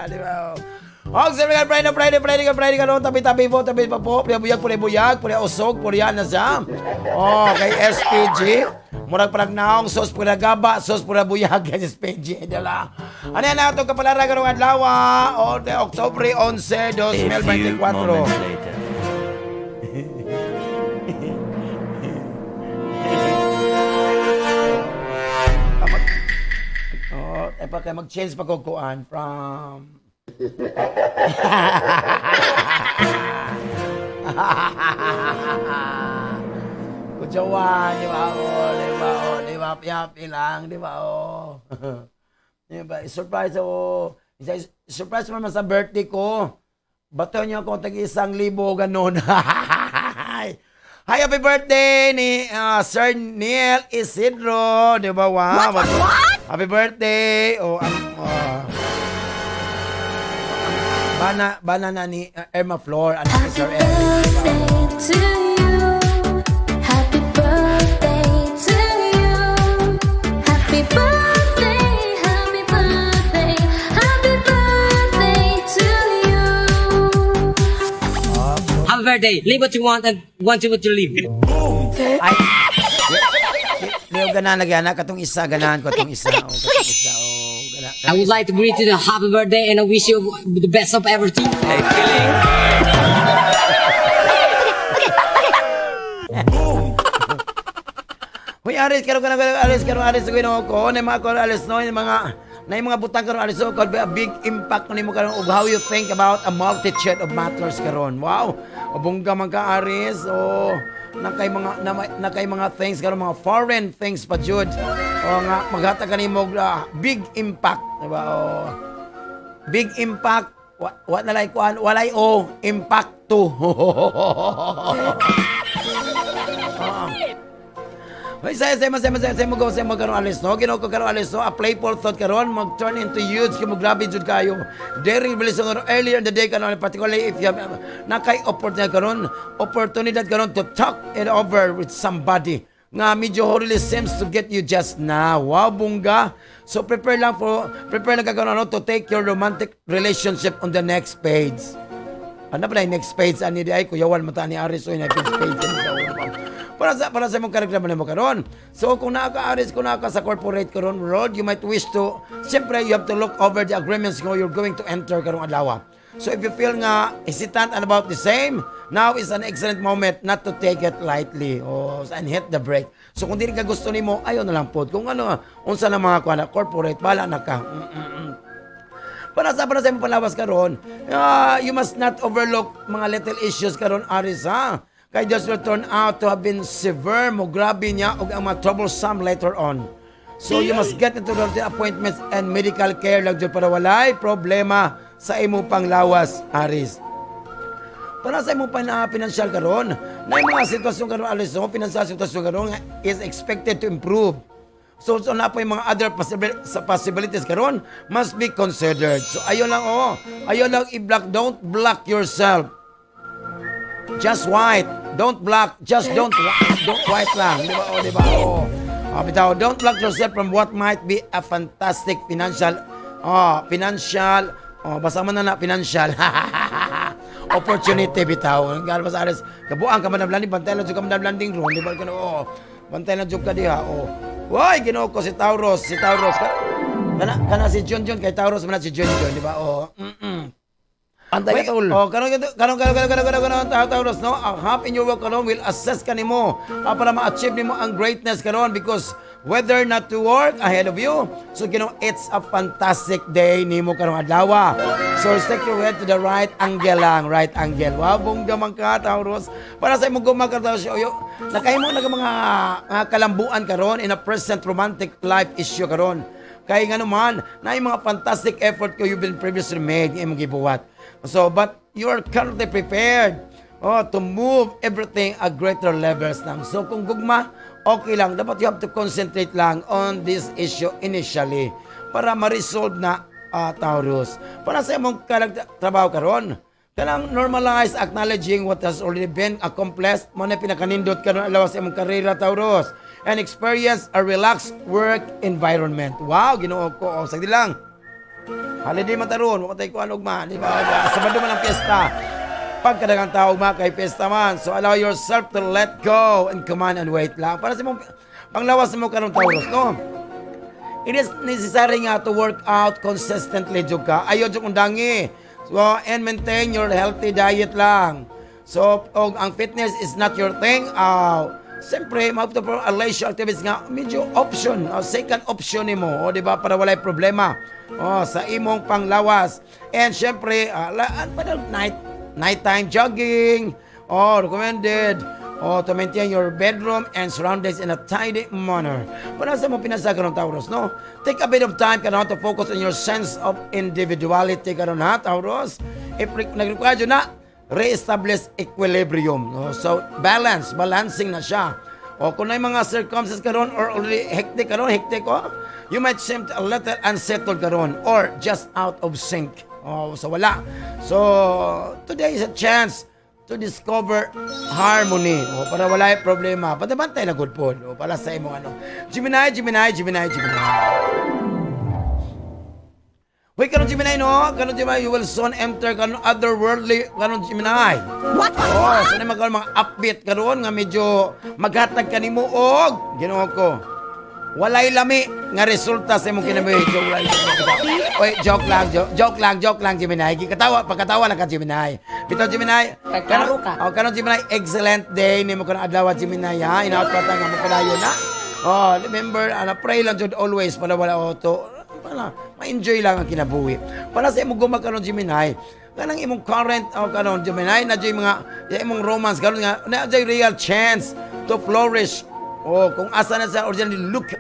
Di ba? Og sa mga Friday, Friday, Friday ka, Friday ka noon, tabi-tabi po, tabi pa po, puriya buyag, puriya buyag, puriya usog, puriya na siya. Oh, kay SPG. Murag parang naong, sos pura gaba, sos pura buyag, kay SPG, dala. Ano yan na itong kapalara karong adlaw, o de Oktubre 11, 2024. Oh, eh pa kay mag-change pa ko kuan from. Kutsawan, di ba? Oh, di ba? Oh, di ba? Happy lang, di ba? Oh. Di ba? Surprise ako. Surprise mo naman sa birthday ko. Bato niyo ako tag 1,000 ganun. Hi, happy birthday ni Sir Neil Isidro. Di ba? Wow. What, what, what? Happy birthday. Oh, ang, oh. Bana, bana na ni Irma Flor, anak ni Sir Eric. Di ba? To you. Happy birthday to you. Happy birthday, happy birthday, happy birthday to you. Happy birthday. Live what you want and want to what you live. Ay. Leo ganan lagi anak katong isa ganahan ko katong isa. Oh, katong isa. Oh, gana. I would like to greet you the happy birthday and I wish you the best of everything. Ay, kiling. Hoy Aris, karon karon karon Aris, karon Aris Ginoo ko, na mga karon Aris no, yung mga na yung mga butang karon Aris so could be a big impact nimo karon of how you think about a multitude of matters karon. Wow. Bongga man ka Aris. Oh, na kay mga things karon, mga foreign things pa jud. O nga maghatag kanimo og big impact, di ba? Oh. Big impact. Wa na lay kuan, walay o impact to. Hoy, say mo go, say mo karon alis no. Ginoo ko karon alis no. A playful thought karon mag turn into huge kay mo grabe jud kayo. Daring bilis karon earlier in the day karon, particularly if you have na kay opportunity karon, opportunity karon to talk it over with somebody nga medyo really seems to get you just now. Wow, bongga. So prepare lang ka karon ano, to take your romantic relationship on the next page. Ano pa na yung next page ani di ay kuyawan mo ta ni Aris o yung next page ani sa ulo pa. Para sa imong karakter mo karon. So kung naa ka Aris, kung naa ka sa corporate karon world, you might wish to siyempre you have to look over the agreements nga you're going to enter karong adlaw. So if you feel nga hesitant and about the same, now is an excellent moment not to take it lightly oh, and hit the brake. So kung dili ka gusto nimo, ayo na lang pod. Kung ano, unsa na mga kuan corporate, bala na ka. Para sa imong panglawas karon, you must not overlook mga little issues karon, Aries, ha. Kay just will turn out to have been severe mo grabe niya og ang mga troublesome later on. So you must get into the appointments and medical care lang jud para walay problema sa imong panglawas, Aries. Para sa imong financial karon, na yung mga sitwasyon karon, Aries, no, financial sitwasyon karon nga is expected to improve. So naa po yung mga other sa possibilities karon must be considered. So ayo lang, oh. Ayo lang i-block, don't block yourself. Just white. Don't block, just don't white lang, di ba? Oh, di ba? Oh. Ah, bitaw, don't block yourself from what might be a fantastic financial, oh, basta man na na financial opportunity bitaw. Ang ba sa Aries, kabuang ka man landing, bantay lang jud ka man landing ron, di ba? Kano, oh, bantay lang jud ka diha, oh. Hoy, Ginoo ko si Taurus, si Taurus. Kana kana si John John kay Taurus man na si John John, di ba? Oh. Antay ka, tol. Oh, karon karon karon karon karon karon karon tao Taurus, no. Ang help in your work karon will assess kanimo para ma-achieve nimo ang greatness karon because whether not to work ahead of you. So it's a fantastic day nimo karong adlaw. So stick your head to the right angle lang, right angle. Wow, bongga man ka, Taurus. Para sa imong gugma ka, Taurus, yo, nakahimo na ka mga kalambuan karon in a present romantic life issue karon. Kay nga naman, na yung mga fantastic effort ko you've been previously made nga imong gibuhat. So, but you are currently prepared, oh, to move everything a greater levels lang. So, kung gugma, okay lang. Dapat you have to concentrate lang on this issue initially para ma-resolve na, Taurus. Para sa imong trabaho karon, kanang normalize acknowledging what has already been accomplished mo na pinakanindot karon alawas sa imong karera, Taurus, and experience a relaxed work environment. Wow, Ginoo ko. Oh, sagdi lang. Holiday man taron, wa tay kuan ugma, di ba? Sabado man ang piyesta. Pagkadagang tao ugma kay piyesta man. So allow yourself to let go and command and wait lang. Para sa imong panglawas mo karon, Taurus, no? It is necessary nga to work out consistently jud ka. Ayo jud undangi. So, and maintain your healthy diet lang. So, og ang fitness is not your thing, siyempre, mag a leisure activities nga medyo option, second option nimo, o di ba, para walay problema. Oh, sa imong panglawas. And siyempre, ano pa daw, nighttime jogging, oh, recommended. Oh, to maintain your bedroom and surroundings in a tidy manner. Para sa mo pinasa karon, Taurus, no? Take a bit of time karon to focus on your sense of individuality karon ha, Taurus. If nag-require yun na, re-establish equilibrium. No? So, balance, balancing na siya. O kung na mga circumstances karon or already hectic karon, hectic oh, you might seem a little unsettled karon or just out of sync. Oh, so wala. So, today is a chance to discover harmony. O, para wala yung problema. Pati na good po. O, para sa imong ano. Gemini, Gemini, Gemini, Gemini. Wait, karon Gemini, no? Karon Gemini, you will soon enter karon otherworldly karon, Gemini. What? Oh, so na magkaroon mga upbeat karon nga medyo maghatag kanimo og Ginoo ko. Walay lami nga resulta sa imong kinabuhi. Joke lang. Oy, joke lang, joke, joke lang, joke lang, Gemini. Gikatawa, pagkatawa lang ka, Gemini. Bitaw, Gemini. Pagkaro ka. Oh, karon Gemini, excellent day nimo karon adlaw, Gemini, ha. Inaot pa ta nga mapadayon na. Oh, remember, ana pray lang jud always para wala auto para ma-enjoy lang ang kinabuhi. Para sa imong gugma karon, Gemini, kanang imong current o karon, Gemini na jud mga imong romance karon nga na jud real chance to flourish. Oh, kung asa na sa originally look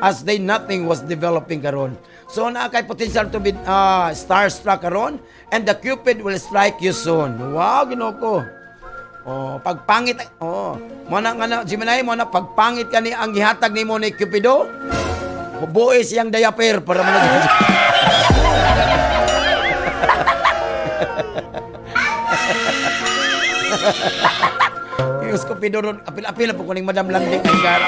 as they nothing was developing karon. So naa kay potential to be starstruck karon and the Cupid will strike you soon. Wow, Ginoo ko. Oh, pagpangit, oh, mo na nga na Gemini mo na pagpangit kani ang gihatag nimo ni Cupido. Hubuhi siyang diaper para man. Yung Cupido ron, apil-apil na po kuning Madam Landing ang gara.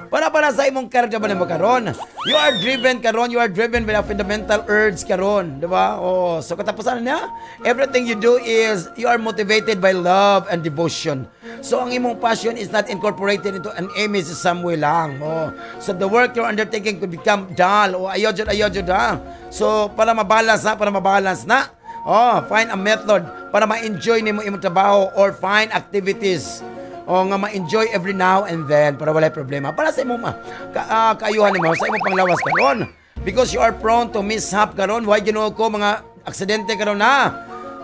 Para sa imong character ba nimo karon? You are driven karon, you are driven by a fundamental urge karon, di ba? Oh, so katapusan niya, everything you do is you are motivated by love and devotion. So ang imong passion is not incorporated into an image some way lang. Oh. So the work you're undertaking could become dull. O ayaw jud, ayaw jud ha. So para mabalance na, para mabalance na. Oh, find a method para ma-enjoy nimo imong trabaho or find activities o nga ma-enjoy every now and then para walay problema. Para sa imong kaayuhan nimo, sa imong panglawas karon. Because you are prone to mishap karon, why, Ginoo ko, mga aksidente karon na.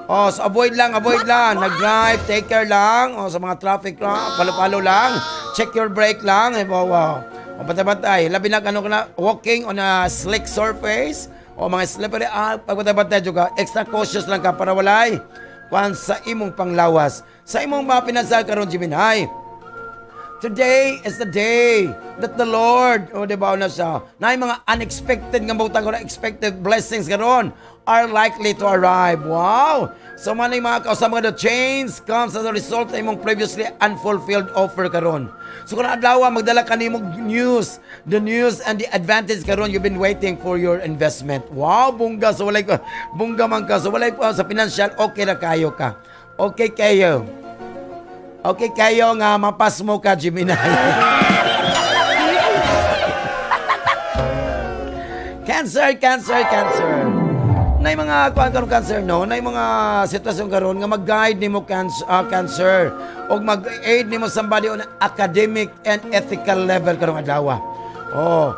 Oh, so avoid lang, avoid lang. Nag-drive, take care lang. Oh, sa mga traffic lang, palo-palo lang. Check your brake lang. Eh, wow. O, bantay-bantay. Labi na ano ka na, walking on a slick surface o mga slippery, pagbantay-bantay juga. Extra cautious lang ka para walay kwan sa imong panglawas. Sa imong mga pinansal karon, Gemini, today is the day that the Lord, o, di ba na siya, na yung mga unexpected nga butang or expected blessings karon are likely to arrive. Wow! So man yung mga kausap mga the change comes as a result sa imong previously unfulfilled offer karon. So kung adlaw magdala ka nimo news, the news and the advantage karon you've been waiting for your investment. Wow, bongga, so walay bongga man ka. So walay sa financial, okay na kayo ka. Okay kayo. Okay kayo nga mapasmo ka, Gemini. Cancer, Cancer, Cancer. Nay mga kuan karon, Cancer, no, nay mga sitwasyon karon nga mag-guide nimo, Cancer, Cancer, og mag-aid nimo somebody on academic and ethical level karong adlaw. Oh,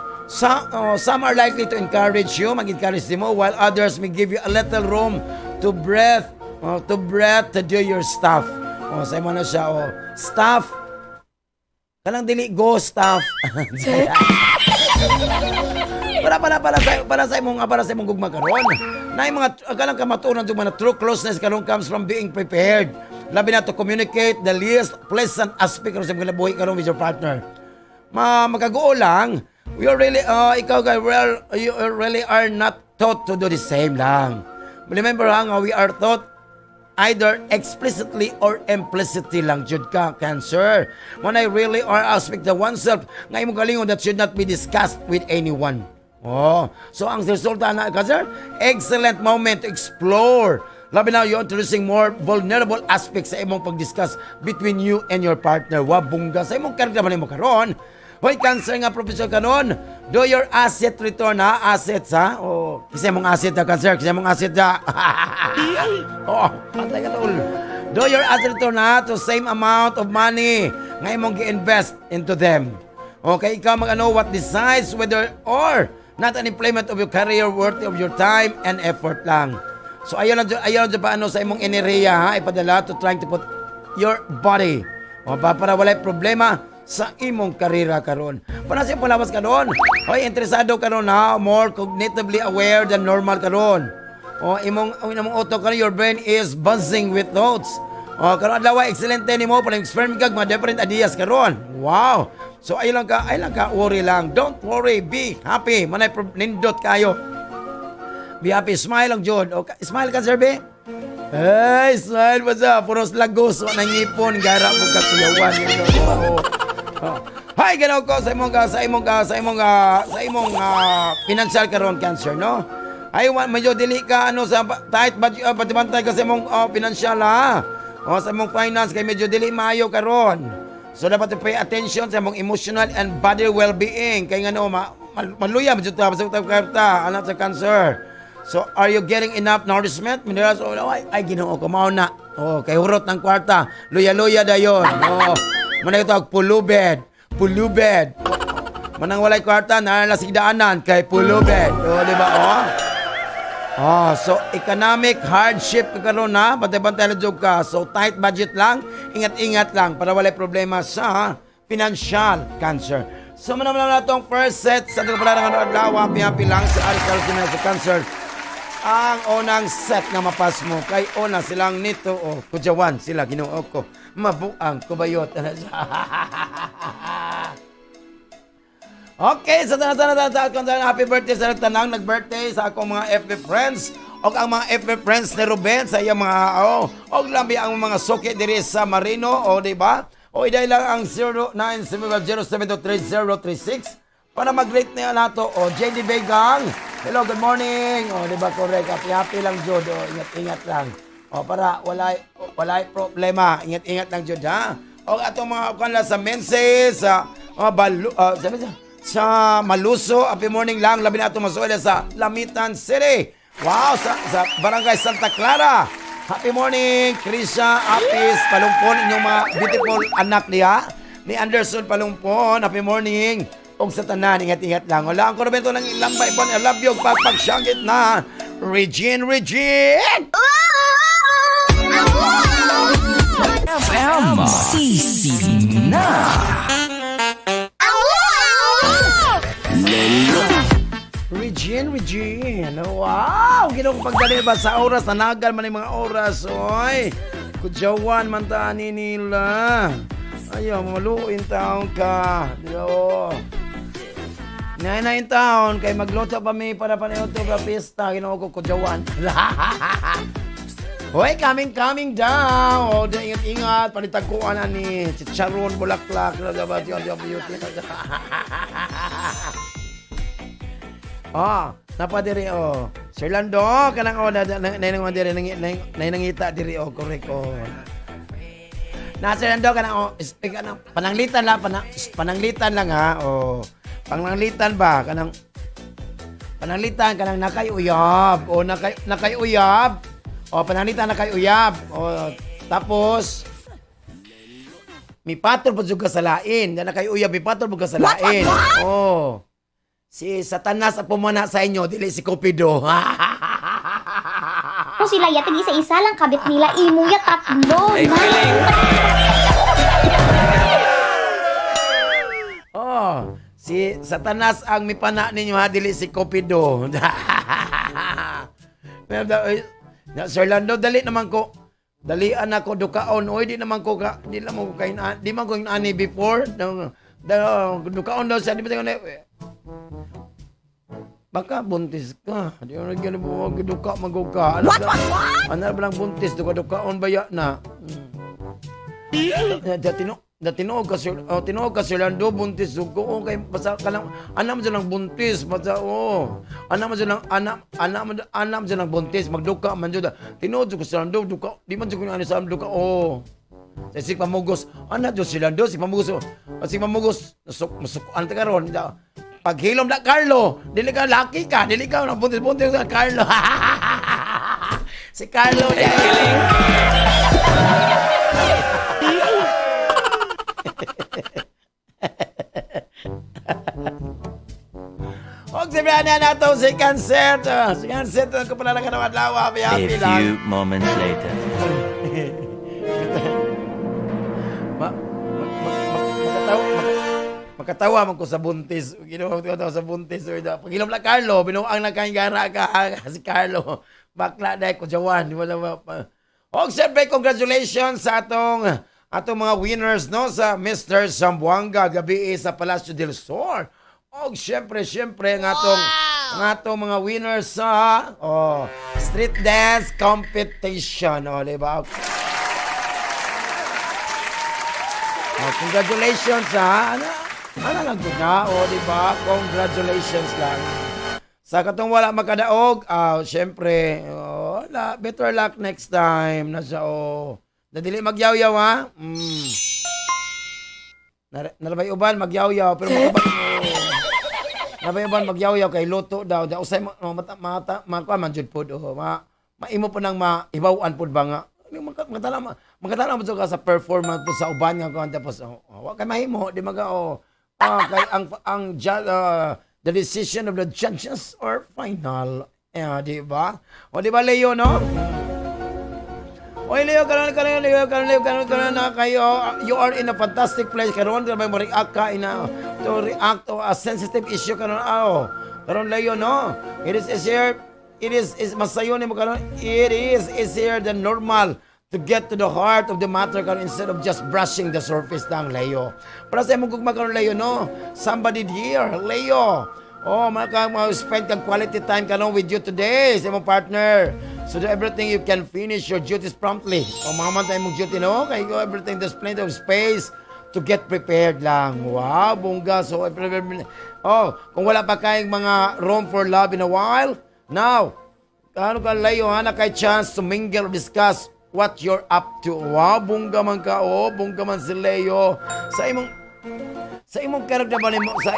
oh, some are likely to encourage you, mag-encourage nimo, while others may give you a little room to breathe, oh, to breathe, to do your stuff. Oh, sa imo na siya, oh. Stuff. Kanang dili go stuff. Para sa imong gugma karon. Na yung mga kanang kamatuoran jud mga true closeness karon comes from being prepared. Labi na to communicate the least pleasant aspect karon sa imong kinabuhi karon with your partner. Ma makaguo lang. We are really ikaw guy, well, you really are not taught to do the same lang. Remember ha, nga we are taught either explicitly or implicitly lang jud ka, Cancer. When I really are aspect the oneself nga imong galingon that should not be discussed with anyone. Oh, so ang resulta na, Cancer, excellent moment to explore. Labi na you introducing more vulnerable aspects sa imong pag-discuss between you and your partner. Wa bongga sa imong karga man nimo karon. Hoy, Cancer nga professor karon, do your asset return ha, assets ha. Oh, kasi mong asset ha, Cancer, kasi mong asset ha. Oh, patay ka tol. Do your asset return ha to same amount of money nga imong gi-invest into them. Okay, ikaw mag-ano what decides whether or not an employment of your career worthy of your time and effort lang. So ayaw lang dyan paano sa imong enerhiya ha, ipadala to trying to put your body. O ba para walay problema sa imong karera karon. Para sa palawas karon. Hoy, interesado karon ha, more cognitively aware than normal karon. O imong ang imong utok karon, your brain is buzzing with thoughts. O karon adlaw excellent nimo para experiment kag mga different ideas karon. Wow. So ay lang ka worry lang. Don't worry, be happy. Manay nindot kayo. Be happy, smile lang jud. Okay, smile ka, sir, be. Hey, smile pa sa puros lagos wa nangipon gara mo ka kuyawan. Oo. Oh. Hi, ganaw ko sa imong financial karon, Cancer, no? Ay, medyo dili ka ano sa tight budget, bantay ka sa imong financial ha. O sa imong finance kay medyo dili maayo karon. So dapat pay attention sa imong emotional and body well-being kay ngano maluya medyo ta sa ta anak sa Cancer. So are you getting enough nourishment, minerals? Oh, ay, ay Ginoo ko, mao na. Oh, kay hurot ng kwarta. Luya-luya dayon. Oh. Manay tawag pulubed. Pulubed. Manang walay kwarta na lang daanan kay pulubed. Oh, di ba? Oh. Oh, so economic hardship ka karon na, bantay-bantay lang jud ka. So tight budget lang, ingat-ingat lang para walay problema sa financial, Cancer. So mao naman na itong first set sa atong pala ng adlaw, happy lang sa Aris Carlos sa Cancer. Ang unang set nga mapasmo kay una silang nito o kudyawan sila, Ginoo ko. Mabuang kubayot ana siya. Okay, sa tanan tanan tanan tanan, happy birthday sa tanang nag-birthday sa akong mga FB friends og ang mga FB friends ni Ruben sa iyang mga oh, og lambi ang mga suki diri sa Marino, o di ba? O i-dial lang ang 0970723036 para mag-rate na nato. O JD Begang. Hello, good morning. O di ba, correct? Happy happy lang jud. O ingat-ingat lang. O para walay walay problema. Ingat-ingat lang jud ha. O atong mga kanla sa Mense sa oh, balu, sa Maluso, happy morning lang. Labi na atong masuela sa Lamitan City. Wow, sa Barangay Santa Clara. Happy morning, Krisha Apis Palumpon, inyong mga beautiful anak niya. Ni Anderson Palumpon, happy morning. Og sa tanan, ingat-ingat lang. Wala ang Roberto ng lambay bon. I love you. Pagpagsangit na. Regine, Regine! FM Sisi na. Regine, Regine. Wow! Ginoo ko pagdali ba sa oras? Nanagal man yung mga oras. Oy! Kudyawan man tani nila. Ayaw, maluin taon ka. Ginoo. Nay na in taon kay magluto pa mi para paniudto ka pista. Ginoo ko kudyawan. Hoy, coming, coming down. O, di, ingat, ingat. Palitagkuan na ni chicharon, bulaklak. Beauty. Ah, napa diri oh. Sir Lando, kanang oh na na na diri nang na nangita diri oh, correct oh. Na Sir Lando kanang oh, speak kanang pananglitan lang pananglitan lang ha. Oh. Pananglitan ba kanang pananglitan kanang nakay uyab o nakay nakay uyab. O pananglitan nakay uyab. O tapos mipatol po jud ka sa lain. Na nakay uyab mipatol po ka sa lain. Oh. Si Satanas ang pumana sa inyo, dili si Cupido. Kung sila yating isa-isa lang kabit nila, imo ya tatlo na. Oh, si Satanas ang mipana ninyo ha, dili si Cupido. Pero na, Sir Lando, dali naman ko. Dalian ako dukaon. Oy, di naman ko ka, di naman ko kain, di man ko ani before. Dukaon daw siya, di ba tayo baka buntis ka. Di mo nagyan mo duka magog ka. Ano what, what? Ano ba lang buntis? Duka dukaon ba ya na? Da tino da tinuog ka sir, oh, tinuog ka Sir Lando, buntis dugo oh, kay basta kanang anak mo dyan ang buntis basta oh. Anak mo dyan ang anak anak mo anak mo dyan ang buntis magduka man jud. Tinuod jud ko Sir Lando duka di man jud ko ani sa duka oh. Sa si pamugos, anak jud Sir Lando si pamugos. Oh. Si pamugos nasuk masukuan ta karon. Paghilom na Carlo, dili ka laki ka, dili ka nang buntis-buntis ka Carlo. Si Carlo. Og si na nato si Cancer. Si Cancer ko pala na adlaw, happy happy lang. Moments later. Ma, ma, ma, makatawa, makatawa man ko sa buntis. Ginawa ko sa buntis. Pag ilom na Carlo, binuang na kayong gara ka si Carlo. Bakla dahil ko jawan. Wala ba. Og siyempre, congratulations sa atong mga winners no sa Mr. Zamboanga gabi sa Palacio del Sol. Og siyempre, siyempre ang atong mga winners sa oh, street dance competition, oh, di ba? Oh, congratulations ha. Ano, ano lang gud na, oh, di ba? Congratulations lang. Sa katong wala makadaog, ah, syempre, oh, wala, better luck next time na siya, oh. Nadili magyawyaw ha. Narabay uban magyawyaw pero makabang oh. Narabay uban magyawyaw kay luto daw. Da usay ma, oh, mata mata makuha man jud pod oh. Ma maimo po nang maibaw-an pod ba nga. Makatala makatala mo jud ka sa performance po sa uban nga kuan tapos oh, oh, wa kay mahimo di maga oh. Ah, kay ang the decision of the judges are final. Eh, di ba? O di ba Leo no? Oy Leo, karon karon Leo, karon Leo, karon karon na kayo. You are in a fantastic place karon karon mo react ka ina to react to a sensitive issue karon aw. Karon Leo no. It is easier it is masayon nimo karon. It is easier than normal to get to the heart of the matter karon instead of just brushing the surface lang Leo. Para sa imong gugma karon Leo no. Somebody dear, Leo. Oh, maka spend kang quality time karon with you today sa imong partner. So do everything you can finish your duties promptly. O mga man tayo mong duty no, kay go everything there's plenty of space to get prepared lang. Wow, bongga. So, oh, kung wala pa kayong mga room for love in a while, now, ano ka layo ha, na kay chance to mingle or discuss what you're up to. Wow, bongga man ka. Oh, bongga man si Leo. Sa imong character ba nimo sa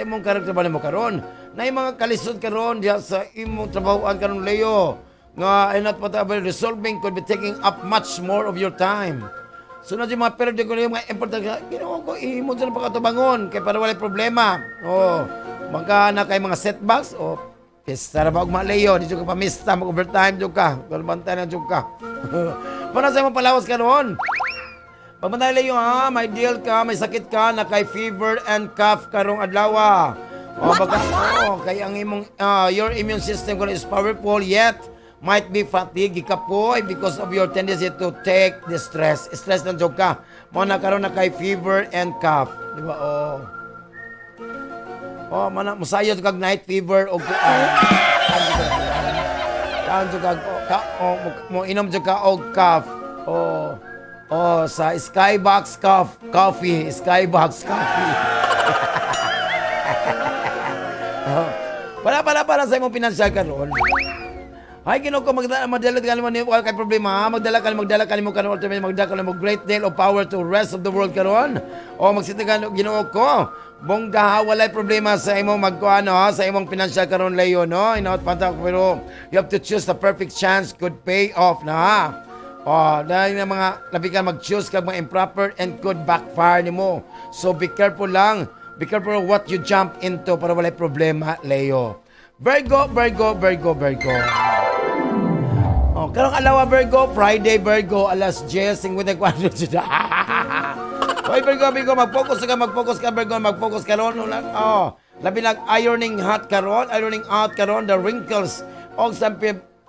imong character ba nimo karon na yung mga kalisod karon diha sa imong trabahoan karon Leo nga ay not what resolving could be taking up much more of your time. Sunod yung mga period ko yung mga important Ginoo ko, imo dyan pagkatubangon kay para walay problema. Oh, magka na kay mga setbacks o pista ra ba og Leo, di jud ka pamista, mag overtime jud ka. Galbantay na jud ka. Para sa imong palawas karon. Pagbantay, Leo, ha, may deal ka, may sakit ka, na kay fever and cough karong adlaw. Oh, baka, oh, kay ang imong your immune system kuno is powerful yet might be fatigue kapoy because of your tendency to take the stress. Stress lang jud ka. Mo na karon na kay fever and cough. Di ba? Oh. Oh, mana musayod kag night fever og kaan jud kag oh, ka, oh, mo inom jud ka og cough. Oh. Oh, sa Skybox Coffee, Skybox Coffee. Oh. Para sa imong pinansyal karon. Ay, Ginoo ko, magdala, madala ka naman wala kay problema, ha? Magdala ka nimo karon, ultimate magdala ka nimo great deal of power to rest of the world karon. O magsita ka, Ginoo ko. Bongga ha, walay problema sa imong magkuano ha, sa imong financial karon, Leo, no? Inaot pa pero you have to choose the perfect chance could pay off na ha. Oh, dahil na mga labi ka mag-choose kag mga improper and could backfire nimo. So be careful lang. Be careful of what you jump into para walay problema, Leo. Virgo, Virgo, Virgo, Virgo. Oh, karong adlaw, Virgo, Friday, Virgo, alas 10:54 sila. Hoy, Virgo, Virgo, mag-focus ka, Virgo, mag-focus ka ron. Oh, labi nag ironing hot karon, ironing out karon the wrinkles og sa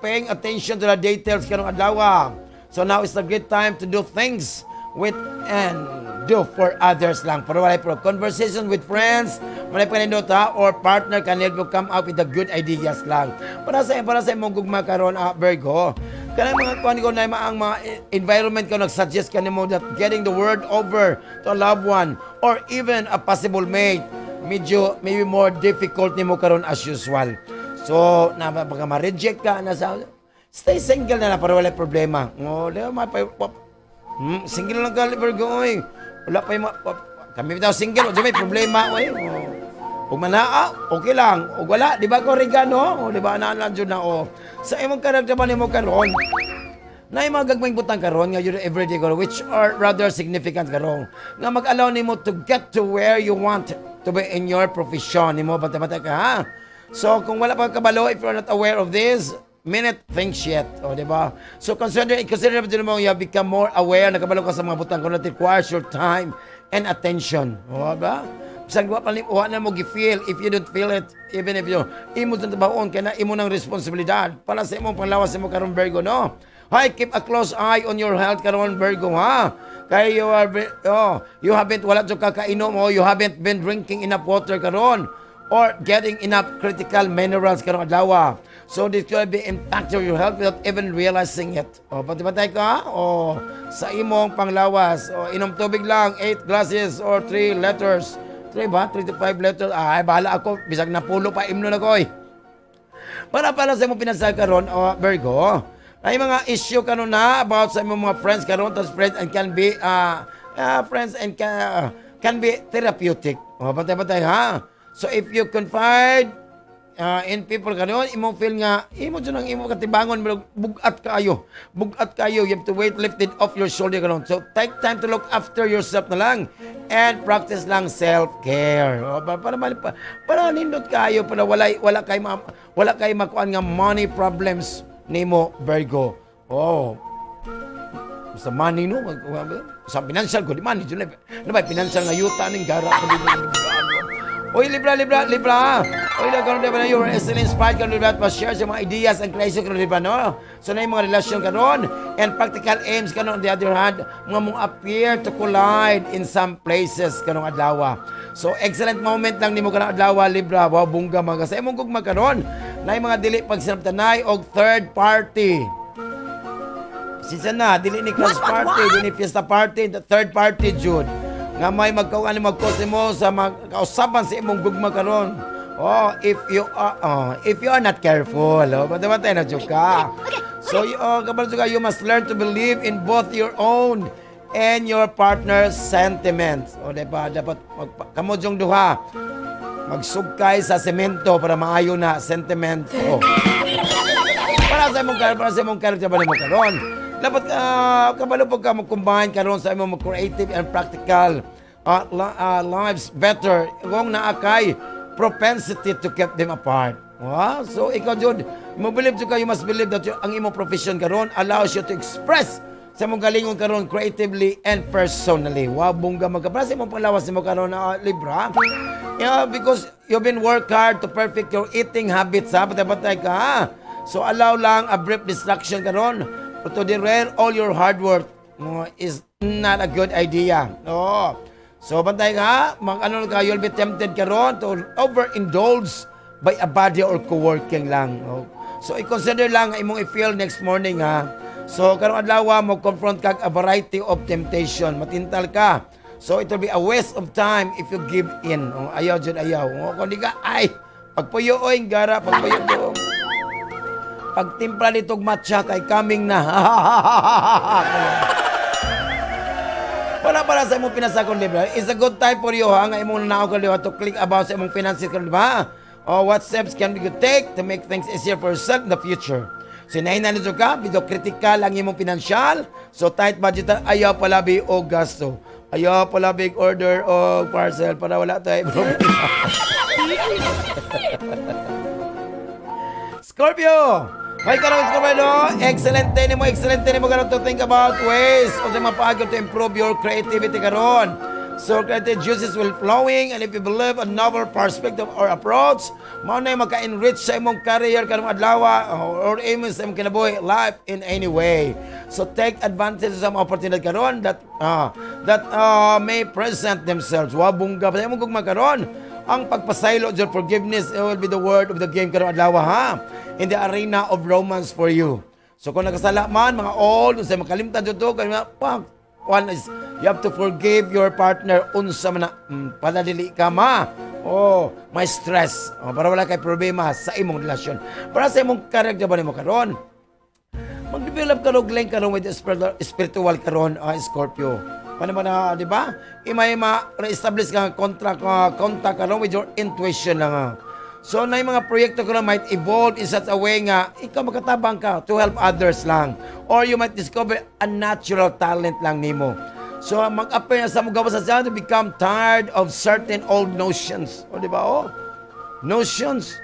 paying attention to the details karong adlaw. So now is the great time to do things with and do for others lang. Pero walay pro conversation with friends, walay panindot ha, or partner can help you come up with the good ideas lang. Para sa imong gugma karon, ah, Virgo. Kanang mga kuan ko na ang mga environment ko nag-suggest kanimo that getting the word over to a loved one or even a possible mate medyo maybe more difficult nimo karon as usual. So, na baka ma-reject ka na sa stay single na na para walay problema. Oh, di ba, single lang ka, Virgo, oy. Wala pa yung kami bitaw single, di may problema, oy. Oh. Ug manaa, okay lang. Ug wala, di ba ko regano? O, di ba, ana lang jud na, oh. Sa imong karakter ba nimo karon? Na yung mga gagmayng butang karon nga you do everyday karon which are rather significant karon nga mag-allow nimo to get to where you want to be in your profession nimo. Bantay-bantay ka ha. So kung wala pa kabalo, if you're not aware of this minute things yet, o di ba? So consider consider mo you have become more aware, nakabalo ka sa mga butang karon that requires your time and attention, o ba? Bisag wa pa ni wa na mo gi-feel, if you don't feel it, even if you imo sa trabahoon kay na imo ng responsibilidad para sa imong panglawas mo karon, Virgo, no? Hay, keep a close eye on your health karon, Virgo, ha. Kay you are oh, you haven't wala jud ka kainom o you haven't been drinking enough water karon or getting enough critical minerals karong adlaw. So this could be impact your health without even realizing it. O, bantay-bantay ka, ha? O, sa imong panglawas. O, inom tubig lang, 8 glasses or 3 liters. 3 ba? 3 to 5 liters. Ay, bahala ako. Bisag napulo pa, imno na ko, oy. Para sa imong pinansal karon, oh, Virgo, ay mga issue karon na about sa imong mga friends karon, tas friends and can be friends and can be therapeutic. Oh, bantay-bantay ha. So if you confide in people karon, imong feel nga imo jud ang imo katibangon pero bugat kaayo. Bugat kaayo, you have to weight lifted off your shoulder karon. So take time to look after yourself na lang and practice lang self-care. Oh, para nindot kayo para wala kay makuan nga money problems nimo, Virgo. Oh, sa money no, sa financial ko di money jud na ba financial nga yuta ning gara ko di. Oy, Libra, Libra, Libra. Oy, karon di ba na you are still inspired karon, Libra, pa share sa mga ideas and creation karon, Libra, no? So na yung mga relasyon karon and practical aims karon, on the other hand, mga mong appear to collide in some places karong adlaw. So excellent moment lang nimo karong adlaw, Libra. Wow, bongga mga sa imong gugma karon. Na yung mga dili pagsinabtanay og third party. Sinsa na, dili ni class party, dili ni fiesta party, the third party jud. Nga may magkauan mag-cause mo sa kausaban sa imong gugma karon. Oh, if you are not careful, oh, bantay na jud ka. So, you, oh, kabalo jud ka, you must learn to believe in both your own and your partner's sentiments. O, di ba? Dapat kamo jung duha magsugkay sa semento para maayo na sentiment. Oh. Para sa imong character ba nimo karon? Dapat kabalo pag ka mag-combine karon sa imong creative and practical lives better kung naa kay propensity to keep them apart. Wow. So ikaw jud, mo believe jud ka, you must believe that ang imong profession karon allows you to express sa imong galingon karon creatively and personally. Wow, bongga magka sa imong panglawas nimo karon na Libra. Yeah, because you've been work hard to perfect your eating habits, ha. Patay-patay ka, ha? So allow lang a brief distraction karon to derail all your hard work is not a good idea. Oo. So bantay ka, mag ano ka, you'll be tempted karon to overindulge by a buddy or co-working lang. Oh. So i-consider lang ang imong i-feel next morning, ha. So karong adlaw mo confront kag a variety of temptation, matintal ka. So it will be a waste of time if you give in. Oh, ayaw jud, ayaw. Oh, kung di ka ay pagpuyo oy gara pagpuyo do. Pagtimpla nitog matcha kay coming na. Para sa imong pinasakon, Libra. It's a good time for you, ha, nga imong nanaog ka, Libra, to click about sa imong finances karon, di ba? Oh, what steps can you take to make things easier for yourself in the future? So na nito ka, medyo critical ang imong financial. So tight budget, ayaw palabi og gasto. Ayaw palabi order og parcel para wala tayo problema. Scorpio! May karon, Scorpio, no? Excellent day nimo karon to think about ways o sa mga paagi to improve your creativity karon. So creative juices will flowing, and if you believe a novel perspective or approach, mao na maka-enrich sa imong career karong adlaw or aim sa imong kinabuhi life in any way. So take advantage sa mga opportunity karon that may present themselves. Wa bongga pa imong gugma karon. Ang pagpasaylo your forgiveness, it will be the word of the game karong adlaw, ha, in the arena of romance for you. So kung nakasala man, mga old, unsa makalimtan jud to, kay mga pak, one is you have to forgive your partner unsa man na para dili ka ma oh may stress, oh, para wala kay problema sa imong relasyon. Para sa imong character ba nimo karon? Mag-develop ka og link karon with the spiritual karon, Scorpio. Paano ba na, di ba? Imay ma-establish ka nga contact karon with your intuition lang. So na yung mga proyekto karon might evolve in such a way nga ikaw makatabang ka to help others lang. Or you might discover a natural talent lang nimo. So mag-appear na sa mga gawas sa to become tired of certain old notions. O di ba? Oh? Notions.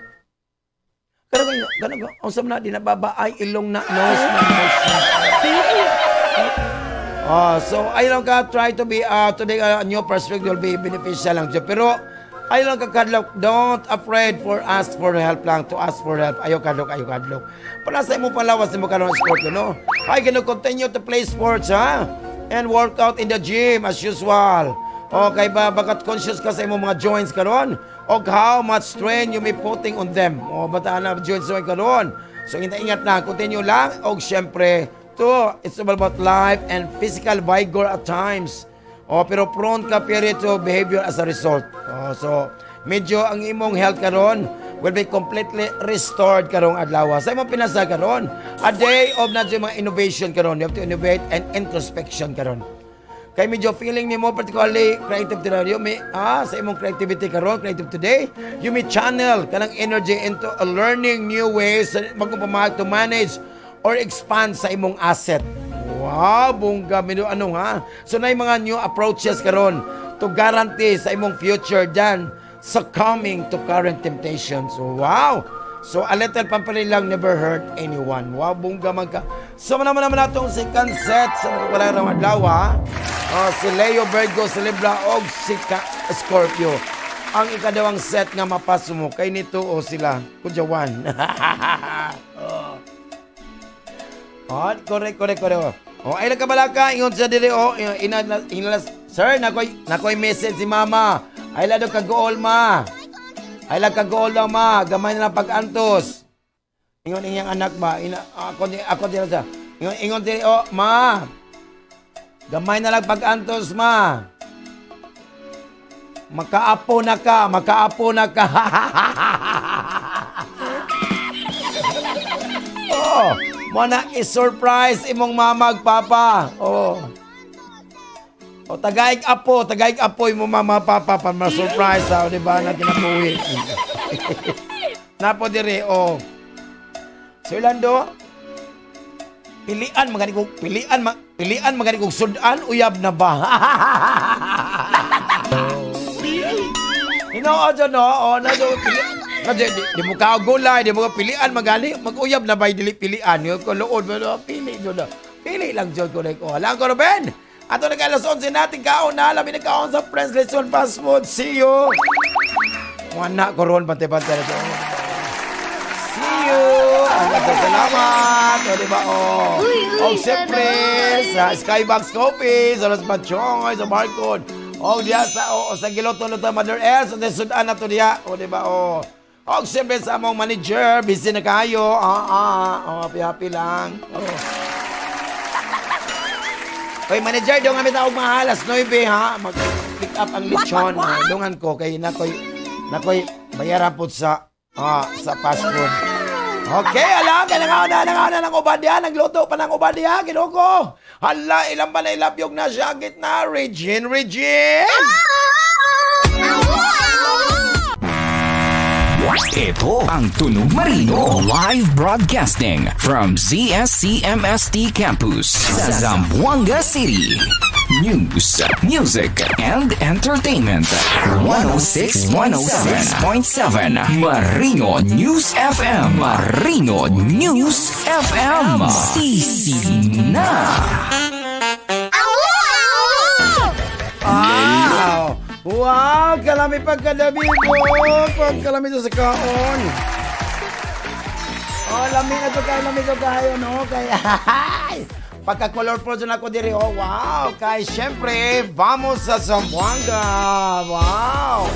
Pero kung ganun, ang sa na, di nababaay ilong na nose na notions. Oh, so ay lang ka try to be today a new perspective will be beneficial lang dyan. Pero ay lang ka kadlok, don't afraid for ask for help lang, to ask for help. Ayaw kadlok, ayaw kadlok. Para sa imo palawas nimo karon, Scorpio, no? Ay gonna continue to play sports, ha? And work out in the gym as usual. Okay ba, bakat conscious ka sa imong mga joints karon? Og how much strain you may putting on them. O bataan na joints mo karon. So ingat lang, continue lang. Og syempre, to, it's all about life and physical vigor at times. O, pero prone ka period to behavior as a result. O, so, medyo ang imong health karon will be completely restored karong adlaw. Sa imong pinasa karon, a day of na mga innovation karon. You have to innovate and introspection karon. Kay medyo feeling nimo particularly creative today, you may sa imong creativity karon, creative today, you may channel kanang energy into a learning new ways sa magpamahag to manage or expand sa imong asset. Wow, bongga medyo ano ha. So na mga new approaches karon to guarantee sa imong future than succumbing to current temptations. Wow. So a little pampering lang never hurt anyone. Wow, bongga man ka. So naman naman natong second set sa mga kabalaan adlaw, ha. Oh, si Leo, Virgo, si Libra og si Scorpio. Ang ikadawang set nga mapaso mo kay nito o sila kudyawan. Oh. Oh, correct, correct, correct. Oh, ay nagkabalaka ingon siya diri oh, ina ina sir, nakoy message si mama. Ay lado kagool ma. Ay lang kagool daw ma, gamay na lang pag-antos. Ingon iyang anak ba, ina ako diri sa. Ingon ingon diri oh, ma. Gamay na lang pag-antos ma. Makaapo na ka, makaapo na ka. Oh, mo na i-surprise imong mama ug papa. Oh. O tagaig apo imong mama papa para ma-surprise ha, di ba na kinabuhi. Napo dire oh. Sir Lando. Pilian magani kog pilian ma, pilian magani kog sudan, uyab na ba? Hinoo dyan, no? O, na do, pili, na di mo ka gulay, di mo ka pilian magali, mag-uyab na ba dili pilian? Yung ko luod, pero pili dyan na. Pili lang dyan ko like, oh, alam ko, Ruben! Ato na alas 11 natin kaon na, labi na kaon sa Friends Lechon Fast Food. See you! Wala ko ron, bante-bante na dyan. See you! Ang salamat! O, di ba? O. Uy, O, siyempre, sa Skybox Coffee, sa Los Machongoy, sa Barcode. O, diya sa, o, sa Giloto-Luto, Mother Els, o, sudan na to diya. O, di ba? O. O, siyempre, sa among manager, busy na kayo. Ah, ah, o, happy, happy lang. O. Hoy, manager, doon kami taog mahal. Alas 9, ha? Mag-pick up ang lechon. Ah, dungan ko, kay nakoy, bayaran po sa fast food. Okay, alam, kailangan na, nangaw na ng uban diya, nagluto pa ng uban diya, ginoo. Hala, ilang ba na ilapyog na siya, gitna, Regine, Regine! Ito ang Tunog Marino. Live broadcasting from ZSCMST Campus sa Zamboanga City. News, music, and entertainment. 106.7 Marino News FM. Marino News FM. Sisi na. Wow! Wow! Kalami pagkadabi mo! Pagkalami to sa kaon! Oh, lami na to kayo, lami to kayo, no? Kaya, pagka-colorful dyan ako diri, oh, wow! Kaya, syempre, vamos sa Zamboanga! Wow!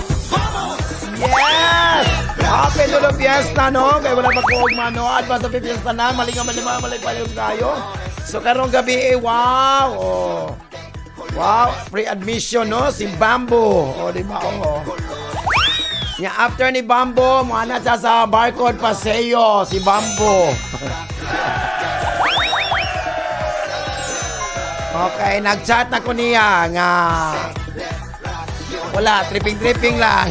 Yes! Happy to the fiesta, no? Kaya wala pa ko no? Advance happy fiesta na. Malinga, malinga, malipayong tayo. So, karong gabi, eh, wow! Oh. Wow, free admission, no? Si Bamboo. O, di ba? Oo. Ya, after ni Bamboo, mga na siya sa Barcode Paseo, si Bamboo. Okay, nag-chat na ko niya nga wala, tripping-tripping lang.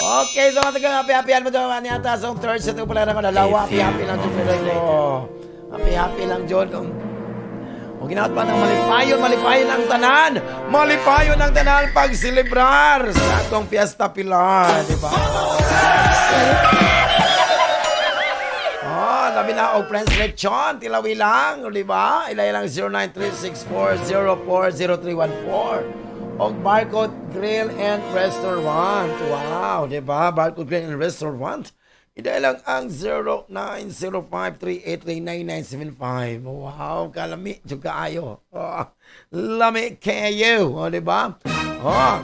Okay, so matagal happy happy mo daw ni ata so third set ko pala na dalawa, happy happy lang jud ko. Happy happy lang jud. O ginaot pa ng malipayon, malipayon ang tanan. Malipayon ang tanan pag celebrar sa atong Fiesta Pilar, di ba? Oh, labi na og Friends Lechon, tilawi lang, di ba? Ilay lang 0936404034 og Barcode Grill and Restaurant. Wow, di ba? Barcode Grill and Restaurant. Ilay lang ang 0905-383-9975. Wow, kalami. Jud kaayo. Oh, lami kayo. Oh, di ba? Oh.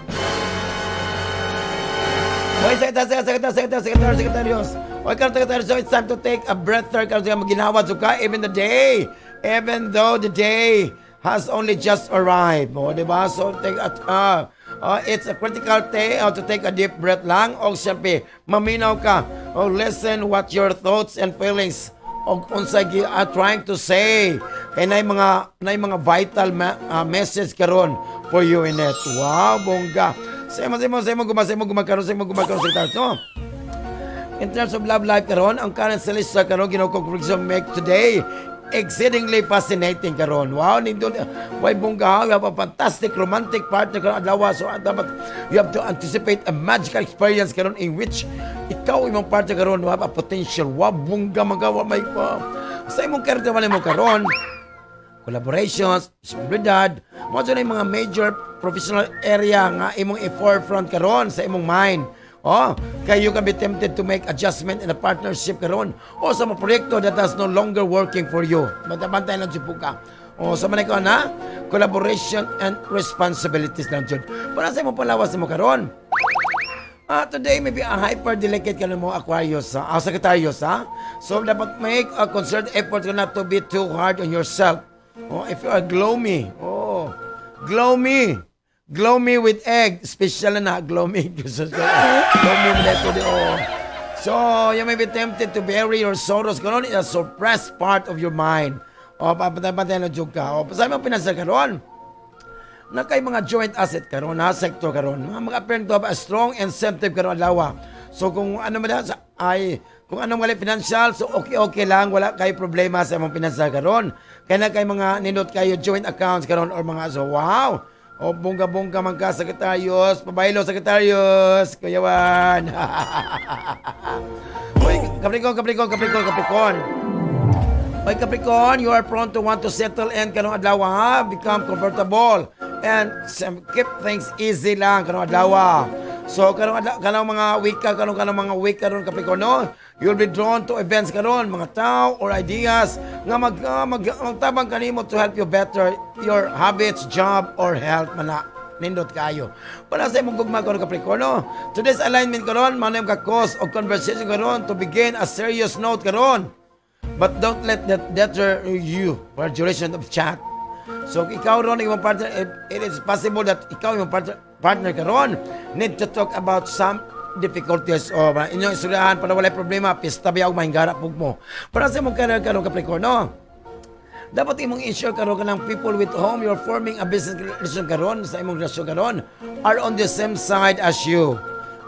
Hoy, secretary, secretary, secretary, secretary, secretarios. Hoy, karon secretary, so it's time to take a breath. Karon ka maginawa ka even the day, even though the day has only just arrived. O, di ba? So, take a, it's a critical day to take a deep breath lang. O, siyempre, maminaw ka. O, listen what your thoughts and feelings o unsa gi are trying to say kay nay mga vital message karon for you in it. Wow, bongga. Sa imo guma sa imo gumakaron sa imo gumakaron sa so in terms of love life karon, ang current celestial karon, Ginoo ko, make today exceedingly fascinating karon. Wow, nindot. Way bongga, you have a fantastic romantic partner karon adlaw. So dapat you have to anticipate a magical experience karon in which ikaw imong partner karon you have a potential. Wow, bongga magawa may sa imong character wala mo karon collaborations, responsibilidad, mo na yung mga major professional area nga imong i-forefront karon sa imong mind. Oh, kay you can be tempted to make adjustment in a partnership karon o sa mga proyekto that is no longer working for you. Bantay-bantay lang jud po ka. O sa man ko na collaboration and responsibilities lang jud. Para sa imong palawas mo karon. Ah, today may be a hyper delicate ka na mo Aquarius, ha? Ah, Sagittarius, ha? So dapat make a concerted effort ka not to be too hard on yourself. Oh, if you are gloomy, oh, gloomy. Gloomy with egg. Special na, gloomy. Gloomy with egg. Oh. So, you may be tempted to bury your sorrows karon in a suppressed part of your mind. Oh, pabantay-bantay na jud ka. Oh, sa imong pinansyal karon, na kay mga joint asset karon na sector karon mga appear to have a strong incentive karon adlaw. So kung ano man sa ay kung ano man financial, so okay okay lang, wala kay problema sa imong financial karon. Kay na kay mga nindot kayo joint accounts karon or mga, so wow. O bongga-bongga man ka, Sagittarius, pabaylo, Sagittarius, kuyawan. Oy, Capricorn, Capricorn, Capricorn, Capricorn. Oy, Capricorn, you are prone to want to settle in karong adlaw ha, become comfortable and keep things easy lang karong adlaw. So karong adlaw, kanang mga week ka karon, kanang mga week karon, Capricorn, no, you'll be drawn to events karon, mga tao or ideas nga magtabang kanimo to help you better your habits, job or health man na. Nindot kayo. Para sa imong gugma karon, Capricorn, no, today's alignment karon, mao ka cause og conversation karon to begin a serious note karon. But don't let that deter you for duration of chat. So ikaw ron, imong partner, it is possible that ikaw imong partner karon need to talk about some difficulties o inyong istoryahan para walay problema, pista biya og mahingara pug mo. Para sa imong career karon, Capricorn, no, dapat imong ensure karon kanang people with whom you're forming a business relation karon sa imong relasyon karon are on the same side as you.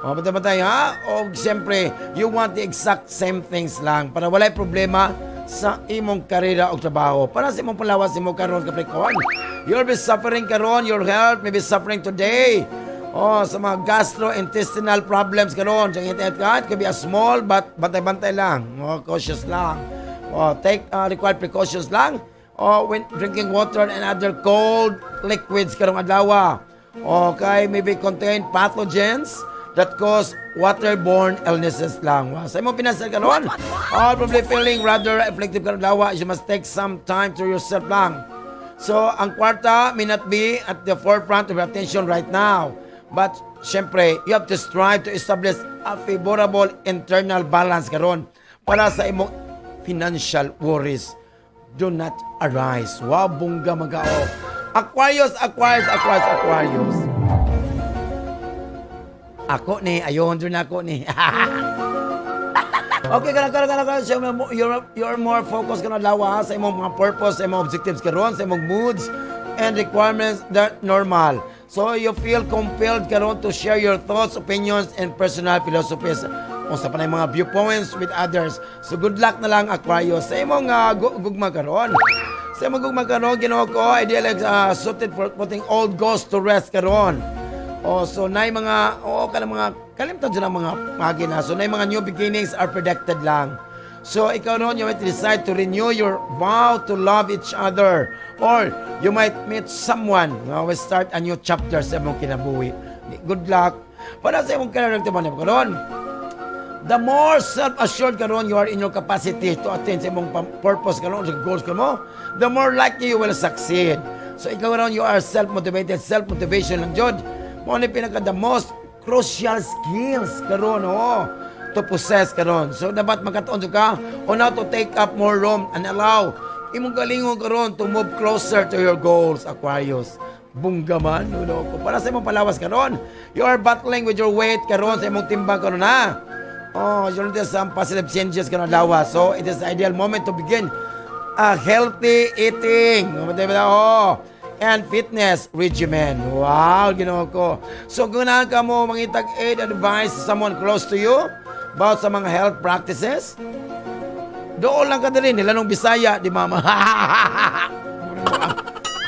O, bantay-bantay ha? O siyempre, you want the exact same things lang para walay problema sa imong karera o trabaho. Para sa imong palawas imo karon, Capricorn, you'll be suffering karon, your health may be suffering today. Oh, sa mga gastrointestinal problems karon, diyan it ka, it could be a small but bantay-bantay lang. Oh, cautious lang. Oh, take required precautions lang. Oh, when drinking water and other cold liquids karong adlaw. Okay, maybe contain pathogens that cause waterborne illnesses lang. Wow. Sa imong pinasal karon, oh, probably feeling rather afflictive karon adlaw, you must take some time to yourself lang. So, ang kwarta may not be at the forefront of your attention right now. But, syempre, you have to strive to establish a favorable internal balance karon para sa imong financial worries do not arise. Wow, bongga magao. Aquarius, Aquarius, Aquarius, Aquarius. Ako ni, ayon doon ako ni. Okay, kana kana kana kana siya, you're more focused kana lawa sa imong mga purpose, sa imong objectives karon, sa imong moods and requirements that normal. So you feel compelled karon to share your thoughts, opinions and personal philosophies unsa pa na yung mga viewpoints with others. So good luck na lang, Aquarius, sa imong gugma karon. Sa imong gugma karon, Ginoo ko, ideal suited for putting old ghosts to rest karon. Oh, so nay mga oo kana mga kalimtan jud ang mga pagina. So nay mga new beginnings are predicted lang. So ikaw ron, you might decide to renew your vow to love each other or you might meet someone nga will start a new chapter sa imong kinabuhi. Good luck. Para sa imong career mo karon, the more self-assured karon you are in your capacity to attain sa imong purpose karon, sa goals kamo, the more likely you will succeed. So ikaw ron, you are self-motivated, self-motivation lang jud. Mo ni pinaka the most crucial skills karon, oh, to possess karon. So dapat makatuon jud ka on how to take up more room and allow imong galingon karon to move closer to your goals, Aquarius. Bongga man, no, ko. Para sa imong palawas karon, you are battling with your weight karon, sa imong timbang karon ha. Oh, you notice some positive changes karon lawas. So, it is the ideal moment to begin a healthy eating. Oh, and fitness regimen. Wow, Ginoo ko. So, kung ka mo mangitag aid advice sa someone close to you about sa mga health practices, doon lang ka dali, nila nung Bisaya, di mama.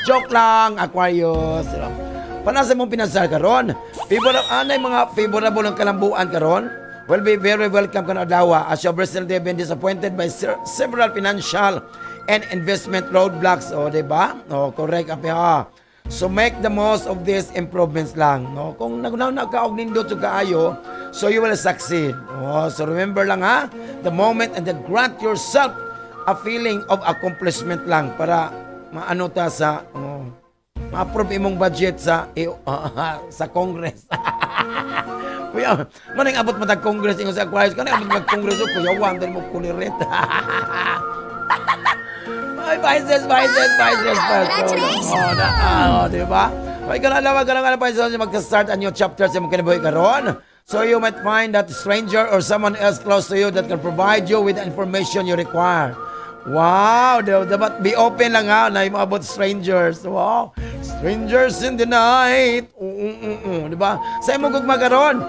Joke lang, Aquarius. Para sa mong pinasal karon, favorable anay mga favorable ng kalambuan karon will be very welcome kan adlaw as you have recently been disappointed by several financial and investment roadblocks. O, di ba? O, correct api ha. So make the most of these improvements lang, no? Kung naguna ka og nindot sa kaayo, so you will succeed. Oh, so remember lang ha, the moment and then grant yourself a feeling of accomplishment lang para maano ta sa, oh, ma-approve imong budget sa Congress. Kuya, maning abot mo tag Congress ingon sa Aquarius, kanang abot mag Congress, oh, kuya Juan dali mo kulirit. Ay, Pisces, Pisces, Pisces, Pisces. Oh, na, oh, di ba? Ay, kana alam, kana nga Pisces, magka-start a new chapter sa imong kinabuhi karon. So you might find that stranger or someone else close to you that can provide you with the information you require. Wow, dapat be open lang ha, na yung about strangers. Wow, strangers in the night. Oo. Di ba? Sa imong gugma karon,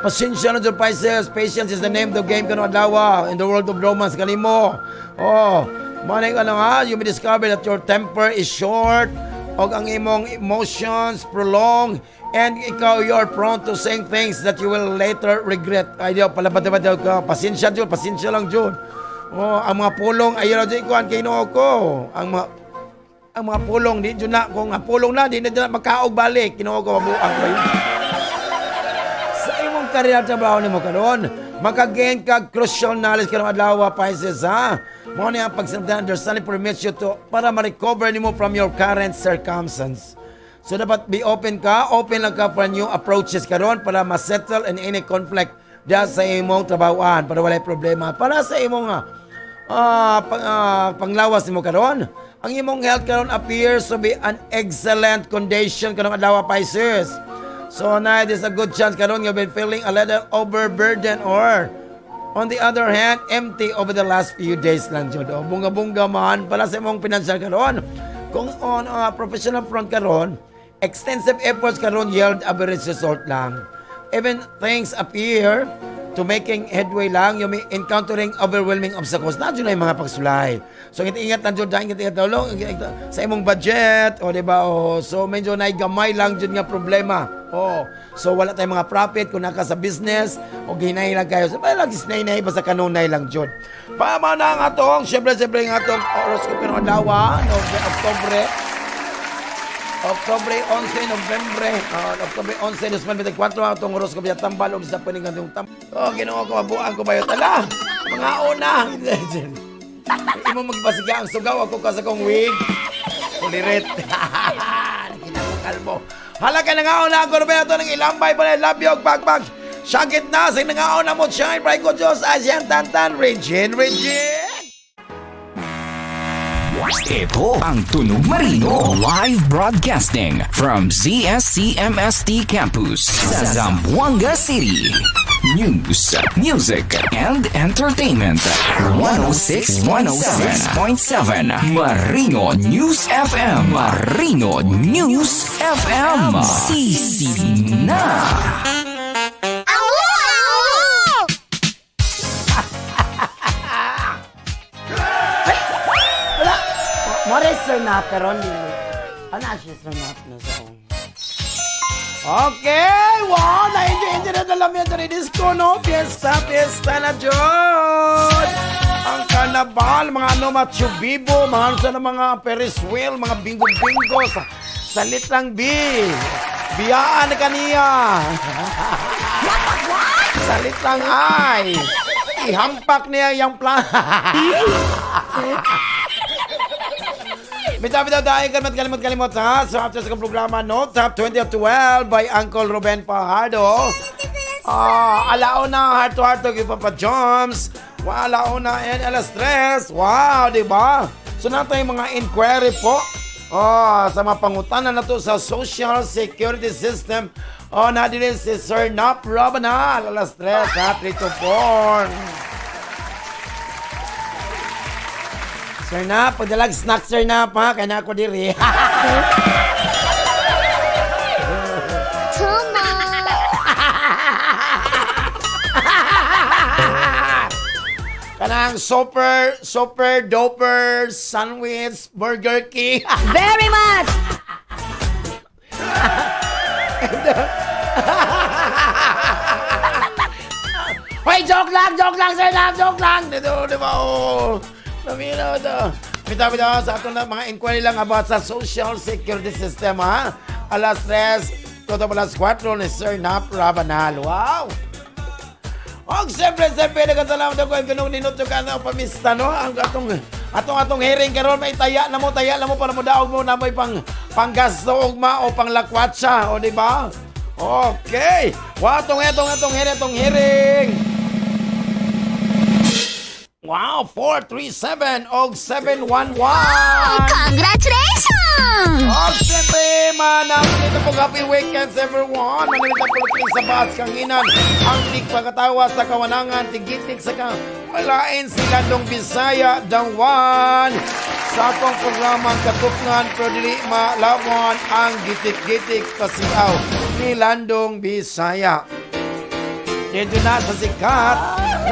Pasensya na jud, Pisces. Patience is the name of the game karong adlaw in the world of romance kanimo. Oh, manay ano nga, you may discover that your temper is short og ang imong emotions prolong and ikaw, you are prone to saying things that you will later regret. Ay, di palabad ka. Pasensya jud, pasensya lang jud. Oh, ang mga pulong ay jud ikuan kay Ginoo ko. Ang mga pulong di jud na, kung ang pulong na di na jud na makaog balik. Ginoo ko, mabuang ba yun? Sa imong career, trabaho nimo karon, makagain ka crucial knowledge karong adlaw, Pisces, ha. Mao ni ang pagsinabtan, understanding permits you to para ma-recover nimo from your current circumstance. So dapat be open ka, open lang ka for new approaches karon para ma-settle in any conflict diya sa imong trabahoan para walay problema. Para sa imong panglawas nimo karon, ang imong health karon appears to be an excellent condition karong adlaw, Pisces. So na there's a good chance karon you've been feeling a little overburdened or, on the other hand, empty over the last few days lang jud. O, bunga-bunga man para sa imong financial karon. Kung on professional front karon, extensive efforts karon yield average result lang. Even things appear to making headway lang, you may encountering overwhelming obstacles. Nandiyan na yung mga pagsulay. So, ingat lang jud, ingat, ingat, ingat, sa imong budget, o di ba? O, so, medyo gamay lang jud nga problema. O, so, wala tayong mga profit kung naka sa business, o hinay lang kayo. So, lang sinay basta kanunay lang jud. Pama na ang atong, syempre, syempre, ang atong horoscope karong adlaw, no, Oktobre, Oktobre 11, Nobyembre, Oktobre 11, 2024, atong horoscope ya tambal og sa paningan yung tam. Oh, Ginoo ko, mabuang ko bayo tala. Mga una. Imo magbasiga ang sugaw ako ka sa kong wig. Kulirit. Kinakalbo. Hala ka nga una ako Roberto ng ilambay pa labyog bagbag. Syagit na sa nangaon mo shine bright ko Diyos Asian Tantan Regine Regine. Ito ang Tunog Marino. Live broadcasting from ZSCMST Campus sa Zamboanga City. News, music, and entertainment. 106.7 Marino News FM. Marino News FM. Sisi na. Awo! Wala. More sir na karon dili. Ano siya sir na na sa Okay, wow, na-enjoy enjoy na dalam yan dari disco, no? Fiesta, fiesta na jud! Ang karnabal, mga ano, Machu Bibo, mga ano sa mga Ferris wheel, mga bingo-bingo, sa litrang B. Biyaan na kaniya. Sa litrang I. Ihampak niya yung plan. Bitaw, bitaw, dahil kalimot, kalimot, kalimot, ha? So, after sa programa, no? Top 20 at 12 by Uncle Ruben Fajardo. Ah, alauna, heart to heart to Papa Joms. Alauna and alas 3. Wow, di ba? So, nato yung mga inquiry po. Oh, sa mga pangutana na to sa Social Security System. Oh, na din si Sir Nap Rabanal, alas 3, ha? 3 to 4. Sir Nap, pagdalag snack, Sir Nap, ha? Kaya na ako diri. Too much. Kanang super, super duper sandwich Burger King. Very much! Hoy, joke lang, Sir Nap, joke lang. Dito, di ba? Oh, namina ito. Bitaw, bitaw, sa ato na mga inquiry lang about sa Social Security System, ha? Alas 3, todo alas 4 ni Sir Nap Rabanal. Wow! Og siyempre, siyempre, nagkasalamat ako ang ganung ninot ka na pamista, no? Ang atong hearing karon may taya na mo para mo daog mo na may panggasto ugma o panglakwatsa, o di ba? Okay. Wow, atong atong atong hearing, atong hearing. Wow, 437 og 711. Congratulations! Og siyempre, manamit po happy weekends everyone. Manamit po luting sa baas kanginan. Ang tigpagkatawa sa kawanangan, tigitik sa ka. Walain sila dong Bisaya, Dangwan. Sa akong programang katupngan, pero dili malabon ang gitik-gitik pasiaw ni Landong Bisaya. Dito na sa sikat,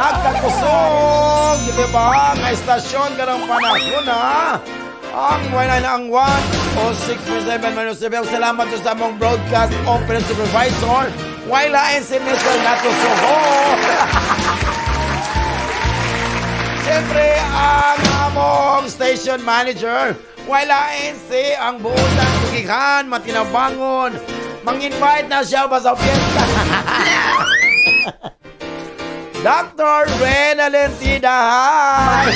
nagkakusog, di ba? Nga istasyon karong panahon na. Ang wala na ang 106.7 minus 7. Salamat sa among broadcast open supervisor. Wala si Mr. Nato Soho. Siyempre, ang among station manager, wala si ang buutan tugihan, matinabangon. Mang-invite na siya ba sa fiesta? Dr. Renalyn Tidahay!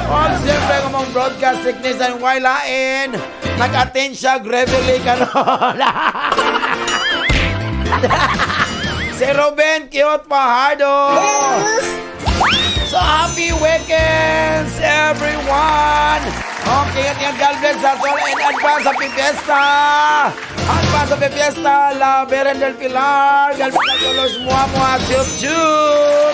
O, siyempre, ang among broadcast technician, wala nag-attend siya gravely karon. Si Ruben Kiot Fajardo! So happy weekends, everyone! Okay, at yan, God bless us all in advance, happy fiesta! Advance happy fiesta, La Virgen del Pilar! God bless us all, mua mua, chup chup!